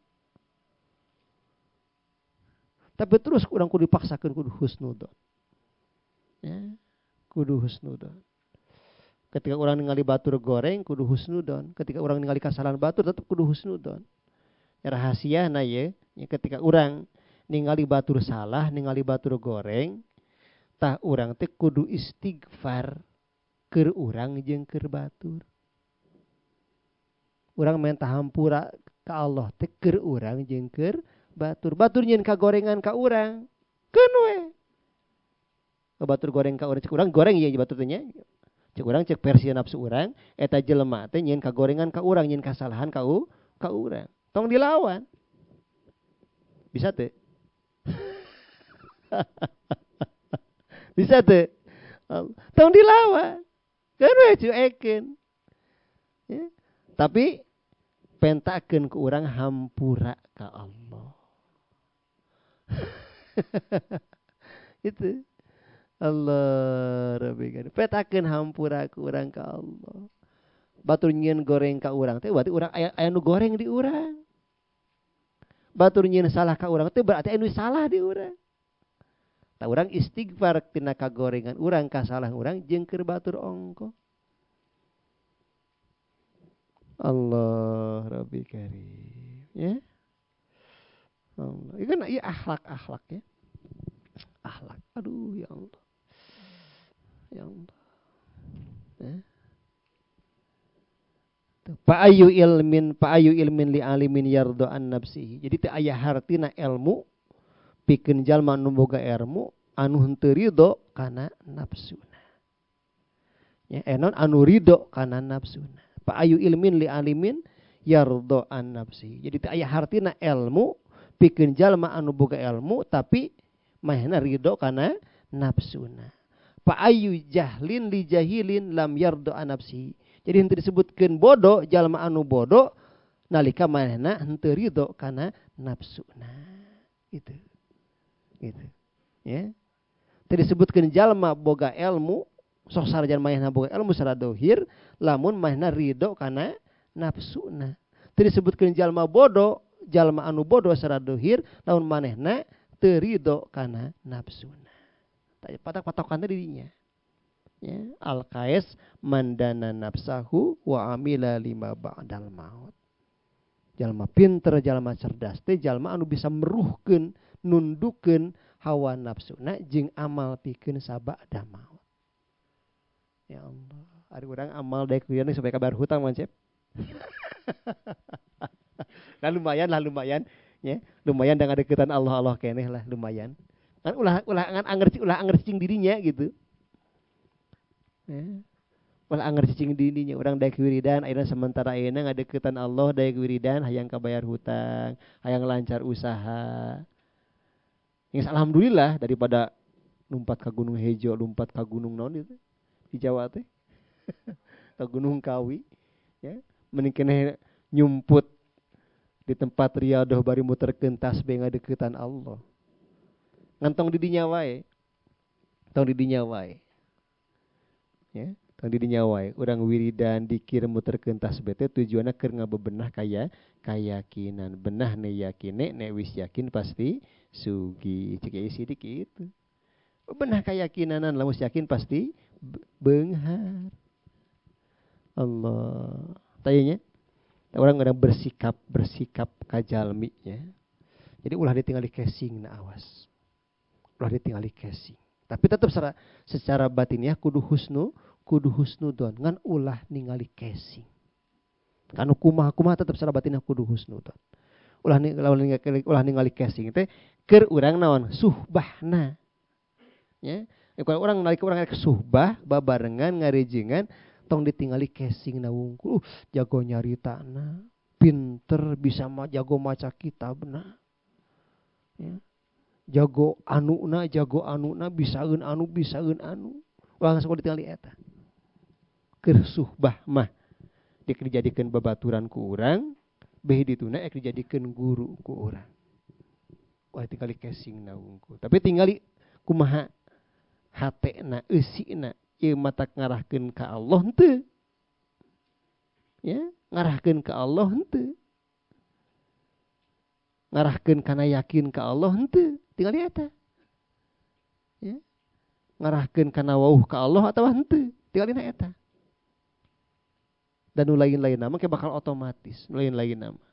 Tapi terus urang kudu dipaksakeun kudu husnudon. Ya, kudu husnudon. Ketika urang ningali batur goreng kudu husnudon, ketika urang ningali kasalahan batur tetep kudu husnudon. Ya, rahasiana ye, ya, ketika urang ningali batur salah, ningali batur goreng, tah urang teh kudu istighfar keur urang jeung keur batur. Urang minta hampura ka Allah teh keur urang jeung keur batur. Batur nyeun kagorengan ka urang. Keun we. Batur goreng ka urang cek urang goreng ieu batur teh nya. Cek urang cek versi nafsu urang eta jelema teh nyieun kagorengan ka urang, nyieun kasalahan ka urang. Tong dilawan. Bisa teu? Bisa teu? Tong dilawan. Kan we cuekeun. Ya. Tapi pentakeun ku urang hampura ka Allah. Itu. Allah Rabbi kan. Petakeun hampura ku urang ka Allah. Batur nyieun goreng ka urang teh berarti urang aya nu goreng di urang. Batur nyieun salah ka urang teh berarti aya nu salah di urang. Tah urang istighfar tina kagorengan urang kasalah urang jeung keur batur ongko. Allah Rabbi Karim ya. Allah. Itu kan iya akhlak-akhlak ya. Akhlak. Aduh ya Allah. Ya Allah. Ya. Fa'ayu ilmin li alimin yardo an nafsihi. Jadi teu aya hartina ilmu pikeun jalma nu boga ilmu anu henteu ridho kana nafsuna. Ya, enon anu ridho kana nafsuna. Fa'ayu ilmin li alimin yardo an nafsihi. Jadi teu aya hartina ilmu pikeun jalma anu boga ilmu tapi mahna ridho kana nafsuna. Fa'ayu jahlin li jahilin lam yardo an nafsihi. Jadi henteu disebutkeun bodoh jalma anu bodoh nalika manehna henteu ridho kana nafsuna. Itu. Gitu. Ya. Teu disebutkeun jalma boga ilmu, sok sarajan manehna boga ilmu secara dohir, lamun manehna ridho kana nafsuna. Teu disebutkeun jalma bodoh, jalma anu bodoh secara dohir, lamun manehna teu ridho kana nafsuna. Patok-patokan teh dirinya. Ya, al-qais mandana nafsahu wa amila lima ba'dal maut. Jalma pinter, jalma cerdas teh jalma anu bisa meruhkeun, nundukeun hawa nafsuna jeung amal pikeun sabada maut. Ya Allah, ari urang amal daek kuliah supaya kabar hutang mancep. Lah lumayan ya, lumayan dengan deketan Allah Allah keneh lah lumayan. Kan ulah ulah ngan anger cicing dirinya gitu. Ya. Ulah anger cicing dirinya urang daek wiridan ayeuna sementara ayeuna ngadeukeutan Allah daek wiridan hayang kabayar hutang, hayang lancar usaha. Geus alhamdulillah daripada lumpat ka Gunung Hejo, lumpat ka gunung naon itu di Jawa teh. Ka Gunung Kawi ya, mending keneh nyumput di tempat riadoh bari muterkeun tasbih ngadeukeutan Allah. Ngan tong di dinya wae. Tong di dinya wae. Ya, tong di dinya wae urang wiridan dikir muterkeun tasbih teh tujuanna keur ngabebenah kaya kayakinan. Benah ne yakine nek wis yakin pasti sugih. Cek ieu sidik kitu. Bebenah kayakinanan lamun yakin pasti beunghar. Allah. Tayanya orang kadang bersikap kajalmi ya. Jadi ulah ditinggali casing na awas. Ulah ditinggali casing. Tapi tetap secara batinnya kudu husnudon ngan ulah ningali casing. Kanu kumaha-kumaha tetap secara batinnya kudu husnudon. Ulah ningali casing teh keur urang naon suhbahna. Ya, kalau urang nalika urang rek suhbah babarengan ngarejengan tong ditingali casing na wungkul. Jago nyaritana, pinter bisa jago maca kitabna. Ya. Jago anuna, bisaeun anu. Ulah langsung ditingali eta. Keur suhbah mah dijadikeun babaturan ku urang, beh dituna ek dijadikeun guru ku urang. Wah tingali casing na wungkul. Tapi tingali kumaha hatena, eusina ieu mata ngarahkeun ka Allah henteu. Ya, ngarahkeun ka Allah henteu. Ngarahkeun kana yakin ka Allah henteu. Tingali eta. Ya. Ngarahkeun kana wauh ka Allah atawa henteu. Tingalina eta. Dan nu lain-lain mah ke bakal otomatis, nu lain-lain mah.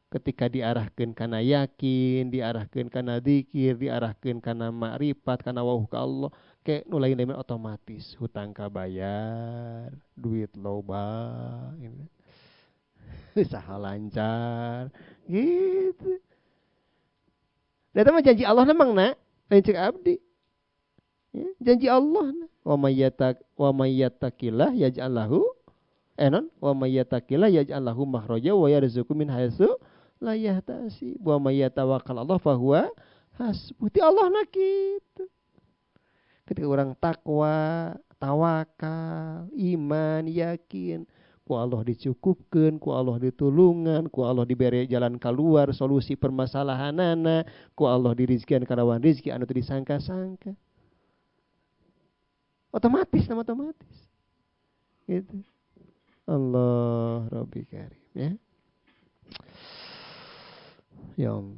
Ketika diarahkeun kana yakin, diarahkeun kana zikir, diarahkeun kana makrifat, kana wauh ka Allah, ke nu lain-lain otomatis hutang kabayar, duit loba, gitu. Usaha lancar, gitu. Da eta mah janji Allah mangna, lain cek abdi. Ya, janji Allah wa may yattaqillah yaj'al lahu wa may yattaqillah yaj'al lahu makhraja wa yarzuqhu min haitsu la yahtasib wa may yatawakkal Allah fahuwa hasbuh. Ti Allah na kitu. Ketika orang takwa, tawakal, iman, yakin, ku Allah dicukupkeun, ku Allah ditulungan, ku Allah diberi jalan keluar solusi permasalahanana, ku Allah dirizkian kalawan rizki anu teu disangka-sangka. Otomatis, nama otomatis. Gitu. Allah Rabbi Karim ya. Ya Allah.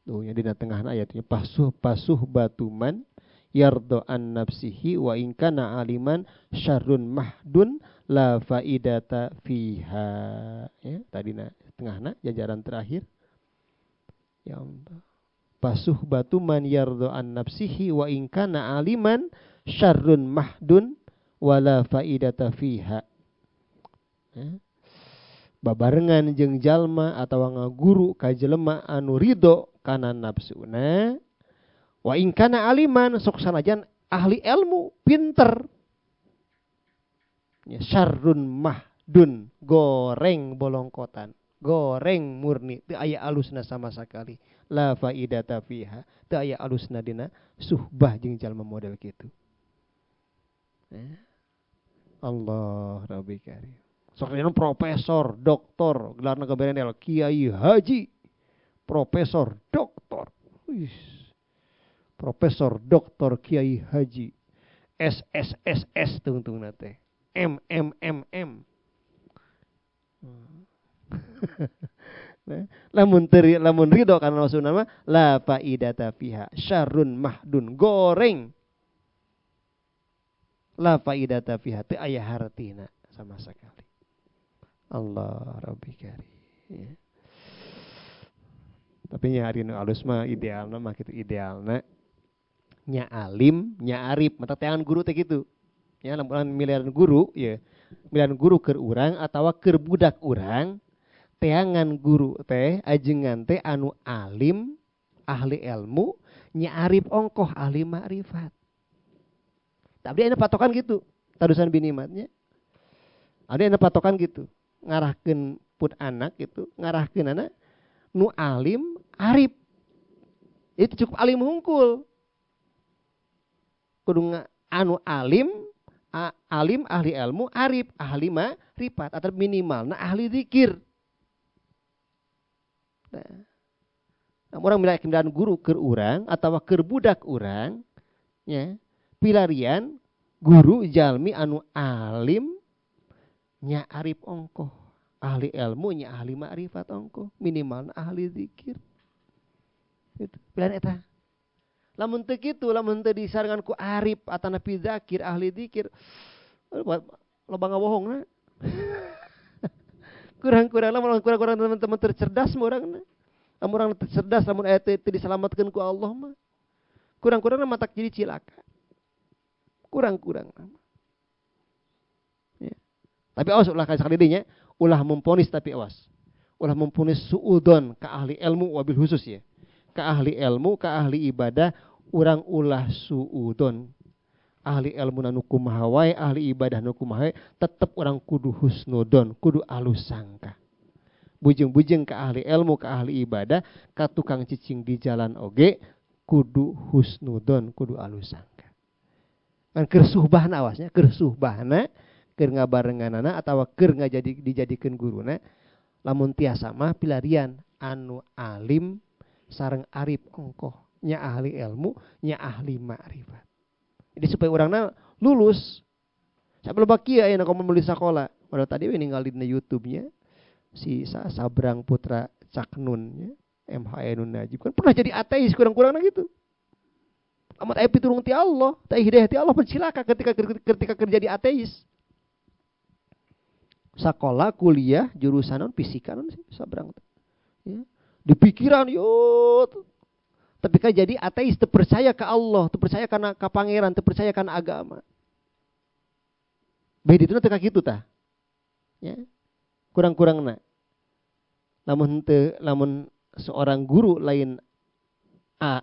Tuh nya dina tengahna ayatnya pasuh batuman yardo an nafsihi wa in kana aliman syarrun mahdun la faidata fiha. Ya, tadina tengahna jajaran terakhir. Ya Allah. Pasuh batuman yardo an nafsihi wa in kana aliman syarrun mahdun wala faidata fiha. Ya. Babarengan jeung jalma atawa ngaguru ka jelema anu ridho kana nafsuna wa in kana aliman sok sanajan ahli ilmu pinter ya, syarrun mahdun goreng bolongkotan goreng murni teu aya alusna sama sekali la faidata fiha teu aya alusna dina suhbah jeung jalma model kitu. Ya. Allah Rabbi Karim. Sok dina profesor, doktor, gelarna gaberenel, kiai haji, profesor, doktor. Wih. Profesor, doktor, kiai haji. S S S S tungtungna teh. M M M M. Nah, lamun ridho kana maksudna mah la faidata fiha syarrun mahdun goreng. La faidata fiha teu aya hartina sama sekali. Allah Rabbi Karim. Ya. Tapi nya ari nu alus mah idealna mah kitu idealna nya alim, nya arif, mata teangan guru teh kitu. Nya lamun miliaran guru ya, miliaran guru keur urang atawa keur budak urang, teangan guru teh ajengan teh anu alim, ahli ilmu, nya arif ongkoh ahli makrifat. Tapi ada patokan gitu, tarusan binimatnya. Ada patokan gitu, ngarahkeun pun anak gitu, ngarahkeun anak nu alim, arif. Itu cukup alim hungkul. Kudu anu alim, alim ahli ilmu, arif ahli makrifat atau minimal nah ahli zikir. Nah, orang milih guru keur urang atawa keur budak urang nya pilarian guru jalmi anu alim nya arif ongkoh ahli ilmu nya ahli makrifat ongkoh minimal ahli zikir. Itu pilihan eta. Lamun teu kitu, lamun teu disarengan ku arif atanapi zakir ahli zikir loba ngabohongna. Kurang-kurang lamun kurang-kurang teman-teman tercerdas mah urangna. Lamun urang tercerdas lamun aya teu diselamatkeun ku Allah mah. Kurang-kurang matak jadi cilaka. Kurang-kurang. Ya. Tapi awas ulah sekali dinya, ulah memponis tapi awas. Ulah memponis suudon ke ahli ilmu wabil khusus ya. Ke ahli ilmu, ke ahli ibadah, urang ulah suudon. Ahli ilmu nu kumaha wae, ahli ibadah nu kumaha wae, tetep urang kudu husnudon, kudu alus sangka. Bujeng-bujeng ke ahli ilmu, ke ahli ibadah, ka tukang cicing di jalan oge kudu husnudon, kudu alus sangka. Kan keur suhbahna awasnya, keur suhbahna, keur ngabarenganana atawa keur ngajadi dijadikeun guruna, lamun tiasa mah pilarian anu alim sareng arif ongkoh, nya ahli ilmu, nya ahli makrifat. Jadi supaya urangna lulus. Sampai loba kieu ayeuna komo meuli sakola. Padahal tadi we ningali dina YouTube-nya si Sabrang Putra Caknun nya, MHE Nun Najib kan pernah jadi ateis kurang-kurangna gitu. Amat aya piturung ti Allah, teh hidayah ti Allah pencilaka ketika kerja di ateis. Sakola kuliah jurusan non fisika non Sabrang. Ya. Di pikiran yo. Tapi kan jadi ateis, terpercaya ke Allah, terpercaya karena ke pangeran, terpercaya karena agama. Baik itu teu kitu tah. Ya. Kurang-kurangna. Lamun teu lamun seorang guru lain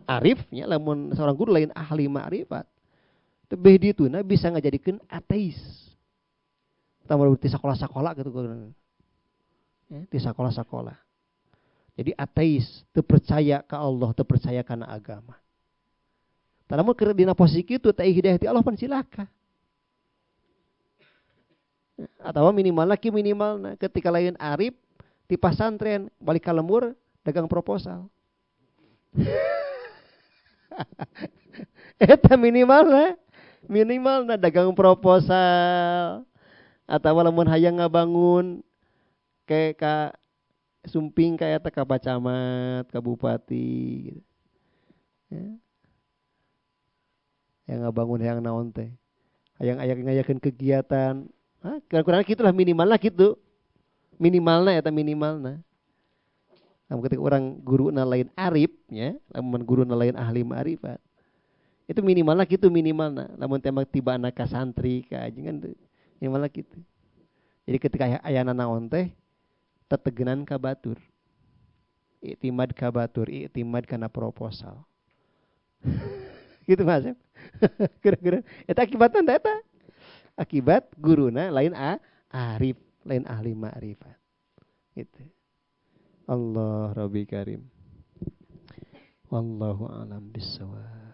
arif nya, lamun seorang guru lain ahli ma'rifat tebih dituna bisa ngajadikeun ateis. Tambah di sekolah-sekolah gitu ya, di sekolah-sekolah. Jadi ateis, teu percaya ka Allah, teu percaya kana agama. Lamun keur dina posisi kitu teh hidayah ti Allah pan cilaka. Atau minimal lagi minimal ketika lain arif di pasantren balik ka lembur dagang proposal. Eta minimal na dagang proposal atau lamun hayang ngabangun ke ka sumping ka eta ka camat, ka bupati gitu. Ya. Yang ngabangun hayang naon teh. Hayang aya ngayakeun kegiatan. Hah, kurang-kurang gitulah minimalna gitu. Minimalna eta minimalna. Lamun ketika orang guruna lain arif nya, lamun guruna lain ahli ma'rifat. Itu minimalna gitu minimalna. Lamun tembak tiba anak ka santri ka ajengan minimalna gitu. Jadi ketika ayana naon teh tetegenan ka batur. Iktimad ka batur, iktimad kana proposal. Gitu Mas. Kira-kira eta akibatna eta. Akibat guruna lain arif, lain ahli ma'rifat. Gitu. Allah Rabbi Karim. Wallahu a'lam bissawab.